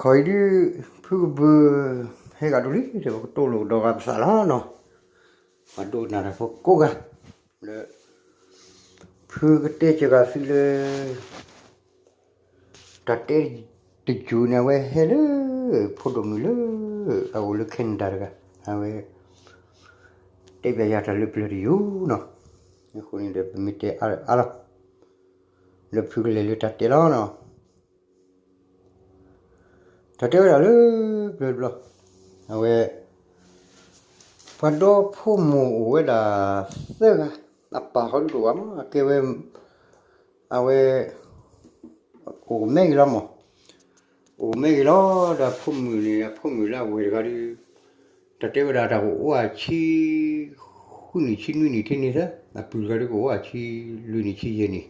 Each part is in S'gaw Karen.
ခီအံၤဒုး ဖုကဘုး ဟဲဂၤဒိၣ်လံ တဲဝဲကတိၢ်လိာ်ကဒီးဂၤပသးလီၤနီၤ, ပှၤဒိကနၣ်တၢ်ဖိကိးဂၤ, လၢ ဖုကတဲစှၤဂၤသုလၢ တၢ်တဲတယုၢ်န့ၣ် အဝဲဟဲလၢ ဖိဒိၣ်မုၣ်လၢ အအိၣ်လၢ Canada တဂၤ, အဝဲ တဲဘၣ်ယၤတၢ်လၢပျၢၤတယုၢ်နီၤ, အဃိန့ၣ်ဒီး ပမ့ၢ်တဲအါအါလီၤ, လၢဖုကလဲၤလၢတၢ်တဲလီၤနီၤ. တၢ်တဲဝဲဒၣ်လၢ ဘျီတဘျီ, အဝဲ ပှၤဒီဖိမိၢ်အိၣ်ဝဲဒၣ် သၢဂၤ, အပၢ်ဃီဒုးတအိၣ်ဘၣ်မး အကဲဝဲ, အဝဲ အိၣ်မဲဂ့ၤလီၤမး, အိၣ်မဲဂ့ၤလီၤဒီး အဖိမုၣ်န့ၣ် အဖိမုၣ်လၢအဝဲၢ်တဂၤဒုး တၢ်တဲဝဲဒၣ်တၢ်ကအိၣ်အဆံ ဃုနံၣ်ဆံနွံနံၣ်ထဲန့ၣ်သၢ, အပုၢ်တဂၤဒုးကအိၣ်အဆံ လွံၢ်နံၣ်ဆံယဲၢ်နံၣ်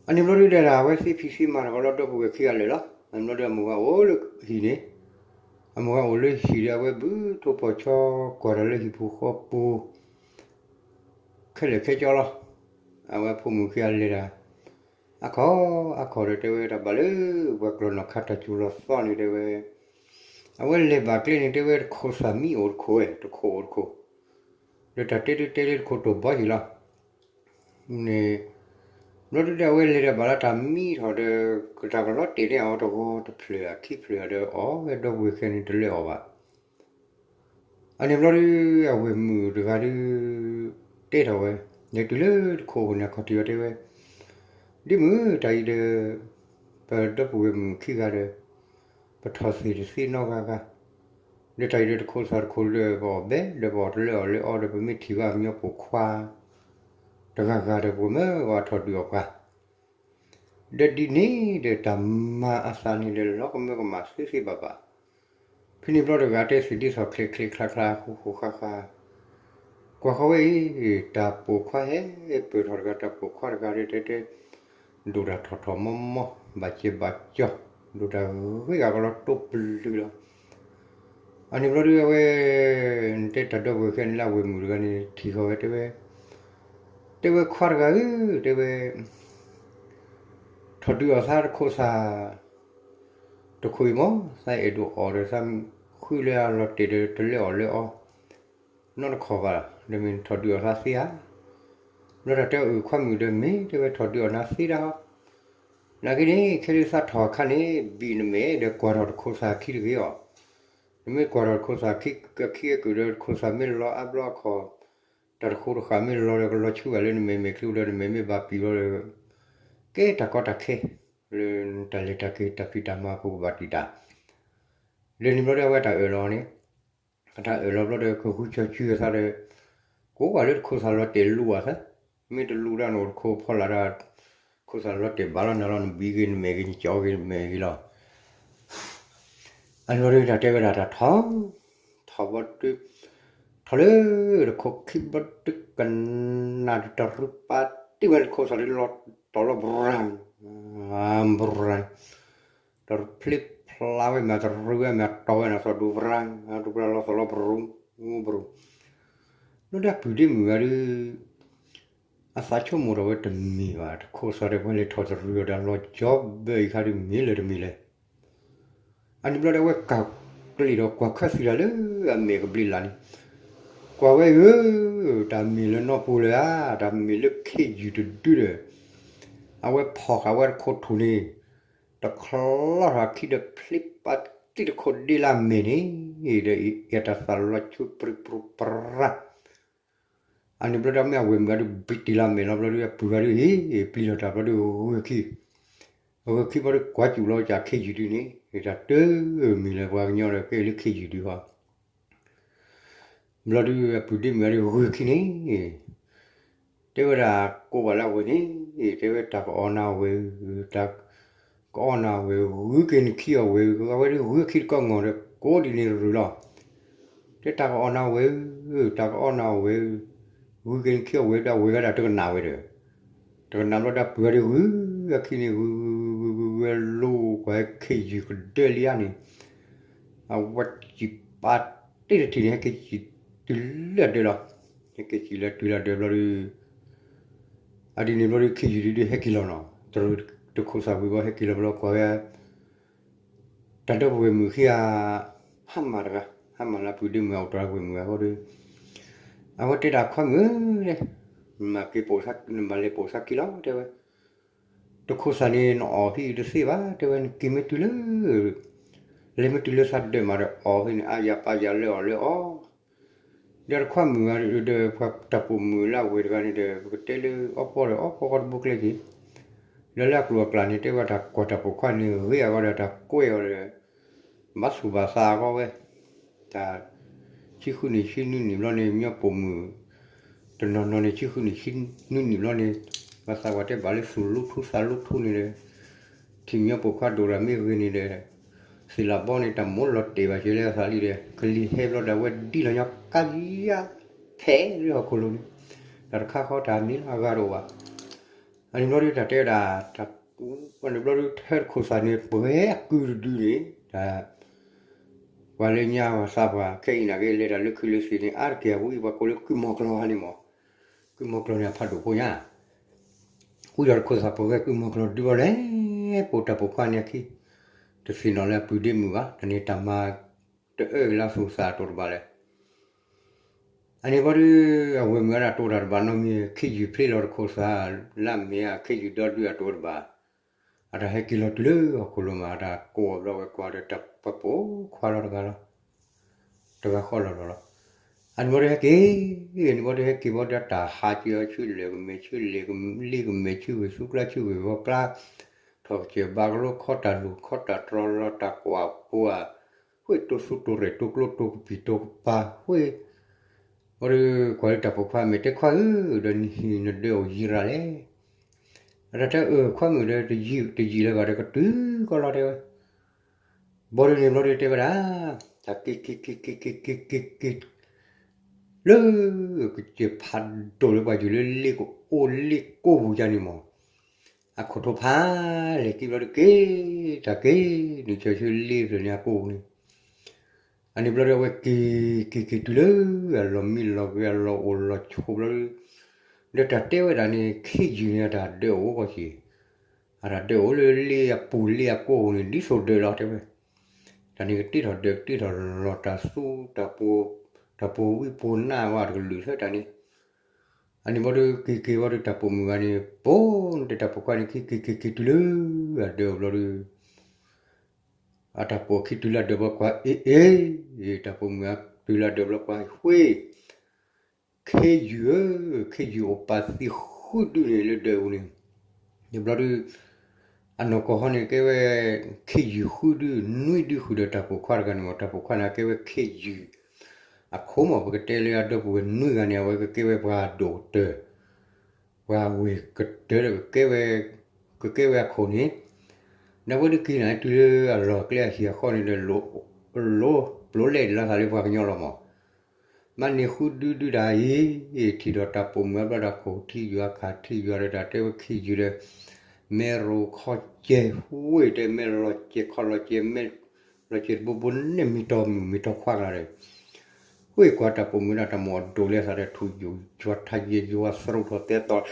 အန့ၣ်ဘျီဒုးဒီး အဝဲသ့ၣ်ဖံးသ့ၣ်မၤတၢ်ကီလီၤ ဒီပုၢ်ဝဲၢ်ခံဂၤလၢာ်လီၤ. အန့ၣ်ဘျီဒုး အမိၢ်ဂၤအိၣ်လၢဟံၣ်န့ၣ်, အမိၢ်ဂၤအိၣ်လၢဟံၣ်ဒီး အဝဲဘုထိၣ်ဖီၣ်ဆီ ကွၢ်တၢ်လၢဟံၣ်ပူၤဃီပူၤ ခဲလၢာ်ခဲဆ့လီၤ. အဝဲဖိမုၣ်ခံဂၤလဲၤတၢ် အခီၣ်အခီၣ်ဒီး တဲဝဲတၢ်ဘၣ်လၢ ပှၤကျီၢ်နီၢ်ခါတၢ်စူၤလီၤသီန့ၣ် တဲဝဲ, အဝဲလဲၤဘၣ်ကျဲန့ၣ် တဲဝဲ တခိၣ်သၣ်မံအိၣ်တခိၣ်ဝဲ တခိၣ်အိၣ်တခိၣ်, ဒီးတၢ်တဲဒုးတဲလၢတခိၣ်တိၢ်ဘီယံၤလီၤ. န့ၣ် ဘျီဒုးဒီး အဝဲလဲၤတၢ်ဘၣ်လၢတၢ်မံထီၣ်ဒီး တၢ်ကလီၤတဲာ်န့ၢ်အီၤတဂီၤတဖျၢၣ် အခံဖျၢၣ်ဒီး အီၣ်ဝဲဒီပုၢ်ဝဲၢ်ခံဂၤန့ၣ် တလၢအီၣ်ဘၣ်. အန့ၣ်ဘျီဒုး အဝဲၢ်မုၣ်တဂၤဒုး တဲထီၣ်ဝဲ, လဲၤတုၤလၢတခိၣ်အဃိန့ၣ် အခီၣ်ထံးအီၤတဲဝဲ, ဒ်မုၣ်တၢ်အံၤဒီး ပဒီပုၢ်ဝဲၢ်မုၣ်ခံဂၤဒီး ပထီၣ်သ့ၣ်တသ့နီတဂၤဂၤ, ဒီးတၢ်အံၤဒီးတခိၣ်သၣ်တခိၣ်ဒီး ပအီၣ်ဘဲဒီးပအီၣ်တလၢအီၣ်လၢအီဒီး ပမ့ၢ်ထံၣ်ဘၣ်ကညီပိာ်ခွါ တဂၤဂၤဒီး ပကမၢအီၤထီၣ်ဒုးအီၣ်ပှၤ ဒီးဒ်န့ၣ်ဒီးတၢ်မၤအသးန့ၣ်ဒီး လီၤကမၢကမၣ်သ့သ့ဘၣ်ဘၣ်. ဖဲန့ၣ်ဘျီတဂၤတဲသ့ၣ်ဒ်သိးချ့ချ့ချါချါ ဃူဃူဃါဃါ, ကွၢ်ဃီဝဲအံၤ တၢ်ပိာ်ခွါဟဲပၢၢ်ထီၣ်တဂၤ တၢ်ပိာ်ခွါတဂၤဒီး တဲတဲ ဒိၣ်တၢ်ထီၣ်ထီၣ်မီမီ ဘၣ်စဲးဘၣ်ကီၢ် ဒိၣ်တၢ်ဂ့ၤဂ့ၤကလီၤတိပလုာ်လီၤ. အန့ၣ်ဘျီဒုးအဝဲ တဲတၢ်ဒီပုၢ်ဝဲၢ်ခံဂၤန့ၣ်လၢအဝဲၢ်မုၣ်တဂၤန့ၣ် ထံၣ်ဃီၤဝဲတဲဝဲ, တဲဝဲခွါတဂၤဧၢ တဲဝဲ ထီၣ်ဒုးအီၣ်သးတခိၣ်သၣ် တခိၣ်အံၤမ့ၢ် သးအဲၣ်ဒိးအီၣ်ဒီးသးဃုလၢအလီၤတဲာ်ဒီးတလၢအီၣ်လၢအီ နီတခီၣ်ဘၣ်, ဒီးမ့ၢ်ထီၣ်ဒုးအီၣ်သးသ့ဧါ. ဘျီတၢ်တဲအုၣ်ခွါမုၣ်ဒီးမ့ၢ်တဲဝဲထီၣ်ဒုးအီၣ်နၤသ့ဒၣ်ဟီ, နာ်က့န့ၣ် ခဲဒုးသးထီၣ်အခါန့ၣ် ဘံၣ်နမဲာ်ဒီးကွၢ်ထီၣ်တခိၣ်သၣ်ခံတဂ့ၤအီၤ, နမ့ၢ်ကွၢ်ထီၣ်တခိၣ်သၣ်ခံအကုၢ်ဒီးတခိၣ်သၣ်မ့ၢ်လီၤအါဘျီအခီၣ်, တၢ်တခိၣ်တဃၣ်မ့ၢ်လီၤဒီးကလီၤဆူဘၣ်လၢနမဲာ်မဲာ်ချံဒီး နမဲာ်မ့ၢ်ဘၣ်ပံာ်ဘျီဒီး ကဲတၢ်ကီတၢ်ခဲ လၢတၢ်လဲၤတၢ်က့ၤတၢ်ဖံးတၢ်မၤဖိကဘၣ်တံာ်တာ်, လၢန့ၣ်ဘျီဒီးအဝဲတၢ်အၢၣ်လီၤန့ၣ်, အတၢ်အၢၣ်လီၤဘျီဒီးကဂုာ်ကၠီၤစုအသးဒီး, ကိးဂၤလၢတခိၣ်သၣ်လီၤတဲာ်လူၤအသး, မ့ၢ်တလူၤဒၣ်န့ၣ်အိၣ်တခိၣ်ဖီလာ်ဒီး, တခိၣ်သၣ်လီၤတဲာ်ဘၣ်လီၤနၤလီၤ နဘံၣ်ဂ့ၤနမဲာ်ဂ့ၤ နကၠီဂ့ၤနမဲာ်ဂ့ၤလီၤ. အန့ၣ်ဘျီဒီးတၢ်တဲဝဲဒၣ်တၢ်ထီၣ်, ထီၣ်ဘျီဒုး, ထီၣ်လၢတခိၣ်ခံဘျီဒုးကနၣ်တရူးပာ်တ့ၢ်ဝဲတခိၣ်သၣ်ဒုးလီၤတီၤလီၤဘြၤ, ဘြၤ, တရူးဖျ့ဖျါဝဲမ့ၢ်တရူးဝဲမ့ၢ်တီၤဝဲနၤသီၣ်ဒူဘြၤ, ဒူဘြၤလီၤသီၣ်လီၤဘြူၤ, ဘြူၤ လၢဒၣ်ပုၢ်ဒ့မုၣ်ဂၤဒုး အသးဆိကမိၣ်ထီၣ်ဝဲတမ့ၢ်ဘၣ် တခိၣ်သၣ်ဒီးပှၤလဲၤထီၣ်တရူးအီၤဒီးလီၤကၠီဘၢအံၤခါဒုးမ့ၢ်လၢတမ့ၢ်လဲၣ်. အန့ၣ်ဘျီဒီးအဝဲကၢ်ကျ့ၣ်ဒီးကွၢ်ခၢၣ်သံတၢ်လၢအမဲာ်ကဘျံးလၢ်န့ၣ်, ကွၢ်ဝဲဧၢ, တၢ်မ့ၢ်လၢနီၢ်ပူၤလၢၤဧါ, တၢ်မ့ၢ်လၢခ့ယုၢ်တဒုဒီး, အဝဲဖီၣ်ဃာ်ဝဲတခိၣ်ထူၣ်န့ၣ်, တချီထီၣ်အခံဒီးဖျ့ပာ်တ့ၢ်တခိၣ်ဒ့လၢအမဲာ်န့ၣ်, ဒီးအတၢ်သၣ်လီၤဆူပြံပြူပြါ အန့ၣ်ဘျီဒီးမ့ၢ်အဝဲၢ်မုၣ်ဂၤဒုးဘံၣ်တ့ၢ်လီၤမဲာ်လီၤဘျီဒီး အပုၢ်ဂၤဒုးဟ့ၣ်ပျံၤထီၣ်တၢ်ဘျီဒီးဂုာ်ခံ, ဂုာ်ခံဘျီဒီးကွၢ်စူၣ်လီၤဝဲကၢ်ခ့ယုၢ်ဒုန့ၣ်, တၢ်တမံၤလၢပှၤကညီဒီးကဲလၢခ့ယုၢ်ဒုဟီ, ဘျီဒီးအပုၢ်ဒ့မုၣ်ဂၤဒုးဂုာ်ခံန့ၣ် တဲဝဲဒၣ်ကိးဘၣ်လၢအဝဲၢ်န့ၣ်, တဲဝဲတၢ်ကအီၣ်နၤဝဲၢ်, တၢ်ကအီၣ်နၤဝဲၢ်, ဂုာ်က့ၤနခံအီၤဝဲၢ်, အဝဲဒုးဂုာ်ခံတကီၢ်ငီၢ်ဒီးကိးဒ်န့ၣ်တရူးလီၤ. တဲတၢ်ကအီၣ်နၤဝဲၢ်, တၢ်ကအီၣ်နၤဝဲၢ်, ဂုာ်က့ၤနခံအီၤဝဲၢ်ဒီးအဝဲၢ်ဂၤဒၣ်တကနၣ်ဝဲဒီး, တကနၣ်ဘျီဒီးပုၢ်ဂၤဒုးဂုာ်အခံန့ၣ် ဂုာ်ဂုာ်ဂုာ်ဂုာ်ဂုာ်ဝဲလိၤကွၢ်ဟဲခ့ယုၢ်ကဒၢလံဧါန့ၣ် အဝဲစံၣ်ပာ်တ့ၢ်တထံၣ်န့ၣ် ဟဲက့ၤစံၣ်တုၤလၢဒၢးလီၤ. ဟဲက့ၤစံၣ်လၢတုၤလၢဒၢးဘျီဒီး အဒ်န့ၣ်ဘျီဒီးခ့ယုၢ်ဒုးဟဲက့ၤလီၤနီၤ, တရူးတခိၣ်သၣ်ဝံၤဘျီဟဲက့ၤလီၤဘျီကွၢ်ဝဲ, တၢ်ဒီပုၢ်ဝဲၢ်မုၣ်ခံဂၤ ဟါမၢ်တဂၤ, ဟါမၢ်လၢအပုၢ်ဒ့မုၣ်အအိၣ်တဂၤဝဲၢ်မုၣ်ဂၤဃီဒီး အဝဲတဲဒၣ်ခွါမုၣ်ဧၢ, တဲ, နဘၣ်က့ၤပိာ်, နဘၣ်လဲၤပိာ်သးခံလီၤ တဲဝဲ, တခိၣ်သၣ်န့ၣ် နအီၣ်ဖဲအံၤတသ့ဘၣ် တဲဝဲ, နက့ၤမ့ၢ်တုၤလၢ လဲၤမ့ၢ်တုၤလၢသးဒၢးမးဒီးအီၣ်ဖဲန့ၣ် အါယၤပၢ်ယၤလၢအီၣ်လၢအီ ဒီးတခွါမုၣ်ဂၤဒီး ပှၤတၢ်ပိာ်မုၣ်လၢအဝဲၢ်တဂၤန့ၣ်ဒီး ပကတဲလၢအီပီဒီးအီပီဃီတဘိကျဲက့ၤ, ဒီးလၢအကျိၤအကျဲန့ၣ် တဲဝဲတၢ်ကွၢ်တၢ်ပိာ်ခွါန့ၣ် ဂ့ၤအဂီၢ်ဒီးတၢ်ကွဲးအီၤဒီး ဘၣ်သူၣ်ဘၣ်သးအဂီၢ်ဝဲ, တၢ် ဆံဃုနံၣ်ဆံနွံနံၣ်ဘျီန့ၣ် မညီပိာ်မုၣ် တနီၤနီၤန့ၣ် ဆံဃုနံၣ်ဆံနွံနံၣ်ဘျီန့ၣ် ဘၣ်သးပှၤတဲဘၣ်လၢသူၣ်လီထူသးလီထူန့ၣ်ဒီး ထံၣ်မညီပိာ်ခွါဒိၣ်တၢ်မ့ၢ်ဂ့ၤန့ၣ်ဒီး သ့ၣ်လၢဘီန့ၣ် တၢ်မိၣ်လီၤတဲာ်ဘၣ်က့ၤလၢအသးလံဒီး ကလံၤဟဲဘျီဒီးအဝဲဒ်လီၤညီကါယါ ထဲလၢဟီၣ်ခိၣ်လိၤန့ၣ် တၢ်တခါဃီတၢ်န့ၣ်လၢအဂၤတအိၣ်ဘၣ်. အန့ၣ်ဘျီဒုးတၢ်တဲဝဲဒၣ် တၢ် န့ၣ်ဘျီဒုး ထဲတခိၣ်သၣ်န့ၣ်ပှဲၤအကုၢ်တဒုန့ၣ် တၢ် ပှၤလၢညါပှၤသးပှၢ်ခဲအံၤနာ်က့ လဲၤတၢ်လၢခုးလၢသံးန့ၣ် အါတက့ၢ်အဝံပှၤကိးလၢကုၢ်မီၤကျီၤဧါန့ၣ်မး, ကုၢ်မီၤကျီၤန့ၣ်အဖးဒိၣ်ဖိညါ ဃုယီၤတခိၣ်သၣ်ပှဲၤကုၢ်မီၤကျီၤဒုးဘၣ်လဲၣ်, ပိာ်တၢ်ပိာ်ခွါန့ၣ်အခံ တသ့ၣ်နီၣ်လၢအပုၢ်ဒ့မုၣ်ဘၣ်, တၢ်န့ၣ်တၢ်မၤတအၢလၢအသူၣ်သးအတိာ်တဘၣ်လဲၣ်. အန့ၣ်ဘျီဒုး အဝဲၢ်မုၣ်အတၢ်တိာ်တၢ်တဘၣ်နီတမံၤ ခ့ယုၢ်ဖျ့လီၤတခိၣ်သၣ် လၢအမဲာ်အခ့ယုၢ်ဒီဒုအတိာ်တဘၣ်, အတၢ်ဟဲက့ၤလီၤတုၤလၢဟီၣ်ခိၣ်လိၤမး အတၢ်ကိးအီၤဘျီဝဲကွၢ်ဒီးတၢ်ပှၤပိာ်ခွါလီၤတဂၤလီၤ တဂၤဃီလီၤလီၤလီၤ. အန့ၣ်ဘျီဒုးဟဲက့ၤ, အန့ၣ်ဘျီဒုးဟဲက့ၤဘျီဒုးတၢ်ဟးက့ၤအီၤဆူလဲၤကမဲာ်ဆူလဲၤက လ့ကမဲာ်ဆူဂ့ၢ်သူကျါဆူဂ့ၢ်ဂီၤကျါ, ထီၣ်ကစၢၢ်ဘါကလိခီတၢ်လူၤခီတၢ်တြီၤလီၤတၢ်ကွၢ်ပှၤ, ဃ့တိစူတိရဲၣ်တိကျိတိကပံာ်တိကပၤ, ဃ့ ဘျီဒုးကွၢ်လၢတၢ်ပိာ်ခွါမဲာ်တဲခွါဧၢ, ဒီးနဟံၣ်နဒၢးအိၣ်ယံၤရၤလဲၣ်. အတၢ်တဲအၢခွါမုၣ်ဒီး တယံာ်လၢၤဘၣ်ဒီးကတုၤကီလီၤတဲဝဲ ဘျီဒုးန့ၣ်ဘျီဒုးတဲဝဲဒၣ်, တၢ်က့ၤက့ၤက့ၤက့ၤက့ၤက့ၤက့ၤက့ၤ လၢ ကစၢၢ်ဖးဒိၣ်လၢပှၤယုၢ်လၢလ့ကအိၣ်လ့ကိၢ်ပူၤယါန့ၣ်မး, အခိၣ်ထိဖးလဲၢ်က့ၤဘျီဒုးက့ၤ, တၢ်က့ၤ နုာ်ဆၢဆူလ့ဖျၢၣ်န့ၣ်အကိၢ်ပူၤန့ၣ် အန့ၣ်ဘျီဒုးအဝဲက့ၤက့ၤက့ၤတုၤလၢ အလီၢ်မံလီၢ်ဂ့ၤအလီၢ်အိၣ်လီၢ်ဆိးဘျီဒုး, ဒီးတၢ်တဲဝဲဒၣ်န့ၣ် ခ့ယုၢ်န့ၣ်အတၢ်ဒၢးအိၣ်ကီၢ်က့ၤ, အတၢ်ဒၢးအိၣ်လၢလ့အပူၤလ့အကိၢ်ပူၤန့ၣ် ဒ်သိးဒၢးလီၤတဲဝဲ, တၢ်န့ၣ်ကတ့ထီၣ်ဒၢးကတ့ထီၣ်လီၤတၢ်သူ တၢ်ပိာ်ဝံပိာ်နါဝဲတကလုာ်ထဲတၢ်န့ၣ်, အန့ၣ်ဘျီဒုးက့ၤက့ၤဘျီဒုးတၢ်ပိာ်မုၣ်ဂၤန့ၣ် ပိာ်နတဲတၢ်ပိာ်ခွါန့ၣ် က့ၤက့ၤက့ၤက့ၤတုၤလၢ အဒၢးဘျီဒုး အတၢ်ပိာ်ခံတုၤလၢအဒၢးဘျီကွၢ် အ့ၣ်အ့ၣ်, တၢ်ပိာ်မုၣ်အတုၤလၢအဒၢးဘျီကွၢ် ဃ့ ခ့ယုၢ်ဧၢ, ခ့ယုၢ်အိၣ်ပာ်သံဃုဒုန့ၣ်လၢဒၢးပူၤန့ၣ်, န့ၣ်ဘျီဒုး အနီၢ်ကီၢ်ဟီန့ၣ်ကဲဝဲ ခ့ယုၢ်ဃုဒု နွံဒုဃုာ်ဒီးတၢ်ပိာ်ခွါတဂၤန့ၣ်မး, တၢ်ပိာ်ခွါန့ၣ်ကဲဝဲခ့ယုၢ် အခိၣ်မး ပကတဲလၢအဒီပုၢ်ဝဲၢ်နွံဂၤန့ၣ် အဝဲကကဲဝဲပှၤဒိၣ်ကတၢၢ် ပှၤဝ့ၢ်ကတၢၢ်ဒီး ကကဲဝဲအခိၣ်န့ၣ်, ဒီးဝဲဒုးက့ၤန့ၣ် တုၤလၢအလီၢ်ကျဲအဟံၣ်အဃီန့ၣ်ဒီး လိၤပျိလဲၣ်လီၤသးလၢပှၤကညီလီၤမး, မ့ၢ်န့ၢ်ဃုဒုဒုဒၣ်အံၤ, ထံၣ်ဒီးတၢ်ပိာ်မုၣ်အဘျီဒီးခိၣ်ထံယွၤခါထံယွၤဒီးတၢ်တဲဝဲခ့ယုၢ်ဒီး မ့ၢ်ရိၤခီကဲဝ့ၢ်တဲ မ့ၢ်လီၤကဲခီလီၤကဲ မ့ၢ်လီၤကဲတဘိဘိန့ၣ်မ့ၢ်တီမုၣ်မ့ၢ်တီခွါကလါဒီး ဝ့ၢ်ကွၢ်တၢ်ပိာ်မုၣ်ဒၣ်တၢ်မိၣ်အဒိၣ်လၢသးဒီးထူၣ်ယိာ်ယွၤထါယဲယွၤသရူးထီၣ်တဲတီၤ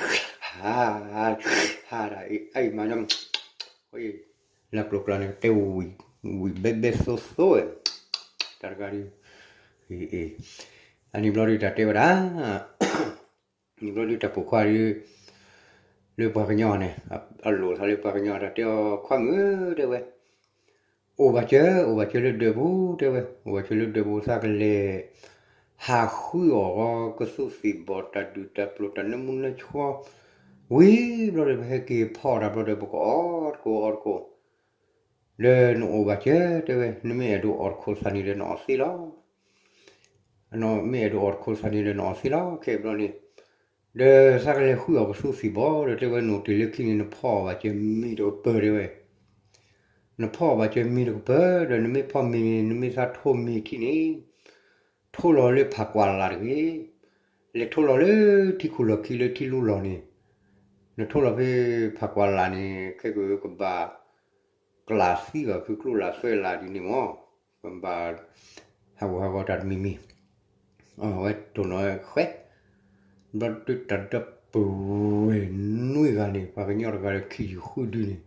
ဟါ ဟါဒၣ်အံၤ အံၤမၤညီ လၢကျိၤကျါန့ၣ် တဲဝံၤဘဲဘဲသိသိဝဲ တၢ်တဂၤဒုး အန့ၣ်ဘျီဒုးတၢ်တဲဝဲဒၣ် န့ၣ်ဘျီဒုးတၢ်ပိာ်ခွါဒုး လၢပှၤကညီန့ၣ် အလိၣ်သးလၢပှၤကညီတၢ်တဲအီၤခွါမုၣ်တဲဝဲ အိၣ်ဘၣ်စၢၤ အိၣ်ဘၣ်စၢၤလၢဒၢးပူၤတဲဝဲ အိၣ်ဘၣ်စၢၤလၢဒၢးပူၤသးကလဲၤ ဟးဃုအီၣ်ဂီၤကသူးသံၣ်ဘီၣ်တၢ်ဒုၣ်တၢ်ပျိၣ်တၢ်နၢမူနၢဆှီ ဝံၤဘျီဒီးပဟဲက့ၤဖီအီၣ်တၢ်ဘျီဒီး ပကအီၣ်တကိးအီၣ်တကိး ဒီးနအိၣ်ဘၣ်စၢၤတဲဝဲ နမ့ၢ်အဲၣ်ဒိးအီၣ်တခိၣ်သၣ်န့ၣ်ဒီးနအီၣ်သ့လီၤ နမ့ၢ်အဲၣ်ဒိးအီၣ်တခိၣ်သၣ်န့ၣ်ဒီးနအီၣ်သ့လီၤ ခဲဘျီန့ၣ် ဒီးသးကလဲၤဃုအီၣ်ကသူးသံၣ်ဘီၣ်ဒီးတဲဝဲ နအိၣ်တ့ၢ်လၢခံန့ၣ် နဖီအီၣ်ဘၣ်စၢၤမ့ၤတကပၤတဲဝဲ နဖီအီၣ်ဘၣ်စၢၤမ့ၤတကပၤဒီး နမ့ၢ်ဖီမ့ၤန့ၣ် နမ့ၢ်သးထိးမ့ၤထံန့ၣ် ထိးလီၤလၢဖးကွၢ်လၢ်တဂ့ၤ, လဲၤထိးလီၤလၢထံခိၣ်လီၢ်ခံလၢထံလူလီၢ်န့ၣ်, နထိးလီၤဖဲဖးကွၢ်လၢ်န့ၣ် ခဲကဘၣ် ကလးသံဘၣ်ဖုကျိလၢ်သွဲလၢ်ဒ်န့ၣ်မး, ကဘၣ်ဟးဂူာ်ဟးဂီၤတၢ်တမံၤမံၤ, အဝဲတိၢ်နီၣ်ဃဲ, ဘျီဒုးတၢ်ဒီပုၢ်ဝဲၢ်နွံဂၤန့ၣ် ပှၤကညီတဂၤဒီးခံယူၤဃုဒုန့ၣ်,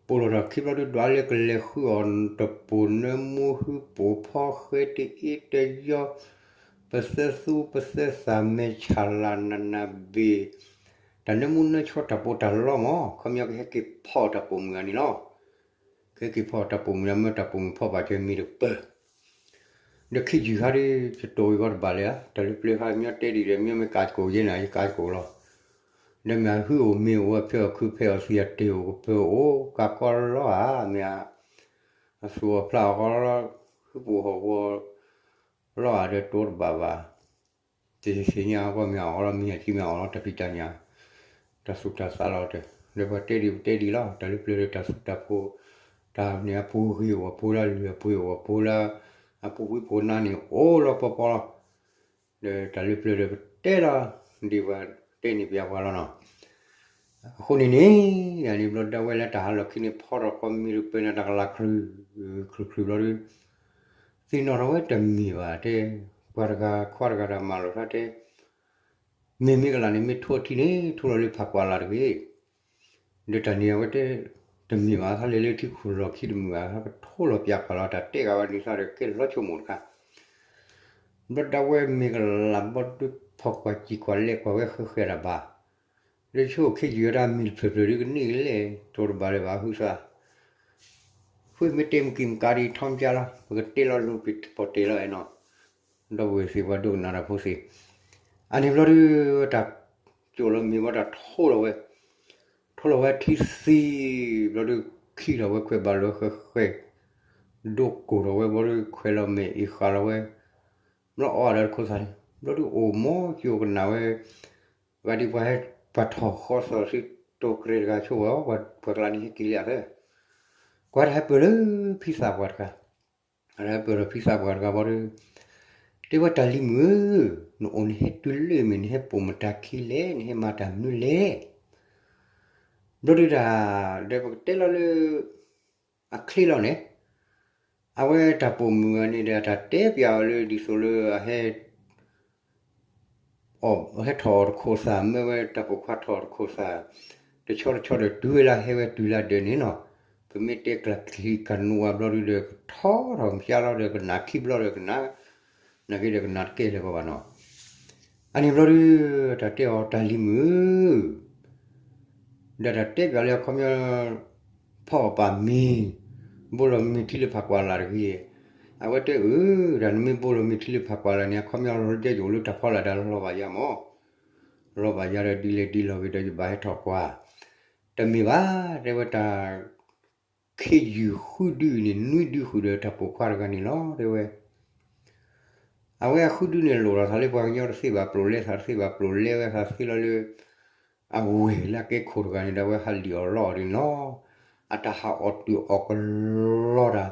ပ အိၣ်လီၤဒီးခံဘျီဒုး ဒွးလၢကလဲၤဃုအီၣ်တပိာ်နၢမူ ဟုပိာ်ဖီဃဲတအ့တယီ ပသဲသူပသဲသးမဲာ်ဆၣ်လၢ်နးနးဘ့ၣ် တၢ်နၢမူနၢဆီတၢ်ပိာ်တၢ်လီမး ခီပညီကဟဲက့ၤဖီအီၣ်တၢ်ပိာ်မုၣ်အန့ၣ်လီၤ. ကဟဲက့ၤဖီအီၣ်တၢ်ပိာ်မုၣ်ဒီး မၢတၢ်ပိာ်မုၣ်ဖီဘၣ်ကဲမ့ၢ်တပၢၢ် ဒီးခ့ယုၢ်ခါဒီး ယတိၢ်အံၤဂီၢ်တဘၣ်လၢၤဧါ, တၢ်လၢပျၢၤခါ မ့ၢ်တဲဒ်ဒီး မ့ၢ်မ့ၢ်ကးကီးယဲၢ်နၤ ယကးကီးလီၤ. ဒီးမ့ၢ်အဟုၣ်အိၣ်မ့ၢ်အိၣ်ဝဲ ဖဲအီၣ်ခုဖဲအီၣ်သံ အတ့ၢ်အိၣ်ကပၢၤအိၣ် ကးကီလီၤဧါ, မ့ၢ်အသူၣ်အီၣ်ဖျးအီၣ်ကီလီၤ, ဟုပအိၣ်ဟီၣ်ကဝီၤလီၤဧါ ဒီးတိတဘၣ်ဘၣ်. တသ့ၣ်ညါအဂီၢ် မ့ၢ်အီၣ်လီၤ မ့ၢ်အထံမ့ၢ်အီၣ်လီၤ မ့ၢ်တၢ်ဖံးတၢ်ညၣ် တၢ်သူၣ်တၢ်သးလီၤတဲာ်, ဒီးပှၤတဲဒ်ပတဲဒ်လီၤ. တၢ်လၢပျၢၤဒီးတၢ်သူၣ်တၢ်ဖိ, တၢ်န့ၣ်အပူၤဂ့ၤအိၣ်အပူၤလၢ လုၢ်အပူၤအိၣ်အပူၤလၢ အပူၤကွံာ်ဖိနါန့ၣ် အိၣ်လီၤပီပီလီၤ. ဒီးတၢ်လၢပျၢၤဒီးပတဲလီၤ ဒ်ပှၤတဲန့ၣ်ပျးပှၤလီၤနီၤ. အဃိန့ၣ်န့ၣ် အန့ၣ်ဘျီဒၣ်ဝဲလၢတၢ်ဟးလီၢ်ခံန့ၣ် ဖီထီၣ်ခီမ့ၢ်တပၢၢ်န့ၣ် တၢ်ကလၤ ချုးချုးဘျီဒီး သ့ၣ်နီၣ်ထီၣ်ဝဲတမ့ၢ်ဘၣ်တဲ, ပှၤတဂၤခွါတဂၤတၢ်မၤလိာ်ထီၣ်တဲ မ့ၢ်မ့ၢ်ကလၤန့ၣ် မ့ၢ်ထိထံန့ၣ် ထိလီၤလၢဖးကွၢ်လၢ်တဂ့ၤ. ဒီးတၢ်န့ၣ်အဝဲတဲ တမ့ၢ်ဘၣ် သးလဲၤလၢထံခိၣ်လီၢ်ခံတမုာ်ဘၣ် သးကထိလီၤပၠးကွၢ်လီၤ တၢ်တဲဂၤဝဲန့ၣ်သးဒီးကဲလီၤဆိကမိၣ်တခါ ဘျီဒၣ်ဝဲမ့ၢ်ကလၤဘီဒုးဖီၣ်ကွၢ်စံၣ်ကွၢ်လဲၤကွၢ်ဝဲဃဲဃဲတၢ်ဘၣ်. ဒီးဆိၣ်ခဲယုၢ်ဝဲဒၣ်မ့ၢ်တဖျၢၣ်ဖျၢၣ်ဒုးကန့ၢ်ကလဲၣ် တိတဘၣ်လၢၤဘၣ် ဟုသး ဃုမ့ၢ်တဲမုၢ်ကံၢ်မုၢ်ကါဒ်ထီမကါလီၤ ပကတဲလီၤလူၤပံၤပီၣ်တဲာ်လီၤအဲၣ်နီၤ, ဒီပုၢ်ဝဲၢ်သ့ၣ်ပှၤဒိကနၣ်တၢ်ဖိသ့ၣ်, အန့ၣ်ဘျီဒုး တၢ်ကၠိၣ်လီၤမ့ၢ်ဘျီတၢ်ထိလီၤဝဲ, ထိလီၤဝဲထံသံ ဘျီဒုး ခံထီၣ်ဝဲခွဲးဘၣ်လီၤဝဲဃဲဃဲ, ဒိကိၢ်ထီၣ်ဝဲဘျီဒုးခွဲးလီၤမဲာ်အံၤဃာ်လီၤဝဲ, ဘျီအီၣ်ဒီးတခိၣ်သးန့ၣ် ဘျီဒုးအိၣ်မိၢ်ကၠိကနၣ်ဝဲ ဂၤဒ်ပှၤဟဲပှၤထီၣ်ဃီသီၣ်ဆူတိၤကြဲတဂၤဆိဝဲ ပှၤကျါန့ၣ်ဟဲက့ၤလၢအသၢ, ကွၢ်တၢ်ဟဲပၢၢ်လၢဖံသးပှၢ်တဂၤ, တၢ်ဟဲပၢၢ်ဒီးဖံသးပှၢ်တဂၤဘျီဒုး, တဲဝဲတၢ်လံၤမုၣ်ဧၢ, နအိၣ်နဟဲတုၤလၢမ့ၢ် နဟဲပိာ်မတၤခံလဲၣ် နဟဲမၤတၢ်မနုၤလဲၣ် ဘျီဒုးတၢ် ဒီးပကတဲလီၤလၢ အချ့လီၤန့ၣ်, အဝဲတၢ်ပိာ်မုၣ်အန့ၣ်ဒီး တၢ်တဲပျးအီၤလၢဒ်သိးလၢအဟဲ အီၣ်ဟဲထီၣ်အီၣ်တခိၣ်သၣ် မၢဝဲတၢ်ပိာ်ခွါထီၣ်အီၣ်တခိၣ်သၣ်, တဆီတဆီဒီးတုၤဝဲလၢဟဲဝဲတုၤလၢဒၢးန့ၣ်နီၤ, ပမ့ၢ်တဲကျၢၤချံကနူအဘျီဒုးဒီး ကထီထီၣ်ကဖျါလီၤဒီးကနၣ်ခံဘျီဒီးကနၣ်, နာ်က့ဒီးကနၣ်တကဲလၢၤကီးဘၣ်နီၤ, အန့ၣ်ဘျီဒုး တၢ်တဲအီၤတၢ်လံၤမုၣ်ဧၢ ဒီးတၢ်တဲပျးလၢအခီပညီ ဖီအီၣ်ပာ်မ့ၤ, ဘိလီၤမ့ၤထံလၢဖးကွၢ်လၢ်တဂ့ၤ, အဝဲတဲအၢ တၢ်နမ့ၢ်ဘိလီၤမ့ၤထံလၢဖးကွၢ်လၢ်န့ၣ် အခီပညီယဲယအိၣ်လၢတၢ်ဖီလာ်ဒီးလီၤဘၣ်ယၤမး, လီၤဘၣ်ယၤဒီးဒ်လဲၣ်ဒ်လဲၣ်ဂ့ၤဒီးယဘၣ်ဟဲထီၣ်ကွၢ်, တမ့ၢ်ဘၣ် တဲဝဲတၢ် ခ့ယုၢ်ဃုဒုန့ၣ် နွံဒုဃုာ်ဒီးတၢ်ပိာ်ခွါတဂၤန့ၣ်လီၤ တဲဝဲ အဝဲအဃုဒုန့ၣ်လိၣ်ထီၣ်သးလၢပှၤကညီတသ့ဘၣ် ပျိာ်လဲသးတသ့ဘၣ်ပျိာ်လဲဝဲသးသ့လီၤလၢ အဝဲၢ်လၢအကဲခိၣ်တဂၤန့ၣ်ဒီး အဝဲဟးလံၣ်အီၣ်လီအီၣ်ဒ်န့ၣ်လီၤ, အတၢ်ဟးအီၣ်တုာ်အီၣ်ကလီတၢ်,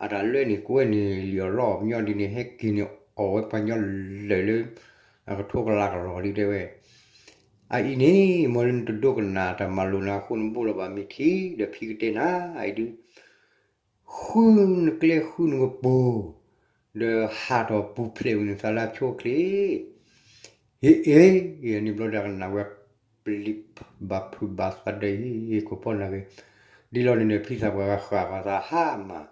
အတၢ်လၢန့ၣ်ကွဲန့ၣ်လံၣ်အီၣ်လီအီၣ်ပညီဒ်န့ၣ် ဟဲက့ၤန့ၣ်အီၣ်ဝဲပှၤကညီလၢာ်လၢ အကထိကလးကလီၤလံတဲဝဲ အအံၤန့ၣ် မ်လၢနတဒိကနၣ်တၢ်မၤလိာ်နၤအဃိ နဘိလီၤဘၣ်မ့ၤထံ ဒီးဖံကတဲနၤအံၤဒုး ဃုနကျဲဃုနကပူၤ, ဒီးဟးထီၣ်ပူၤဖျဲးဝံၤနသးလၢအဆိအချ့, ဟ့ၣ်အ့ၣ်, အန့ၣ်ဘျီဒၣ်ကနၣ်ဝဲ ပျံၤဘၣ်ဖုးဘၣ်သးဒီးဟ့ၣ်ကိာ်ဖီနၤဂ့ၤ, ဒ်လီၤန့ၣ်န့ၣ် ဖံသးပှၢ်ဂၤဃၣ်ဃၣ်သးဟါမၢ်,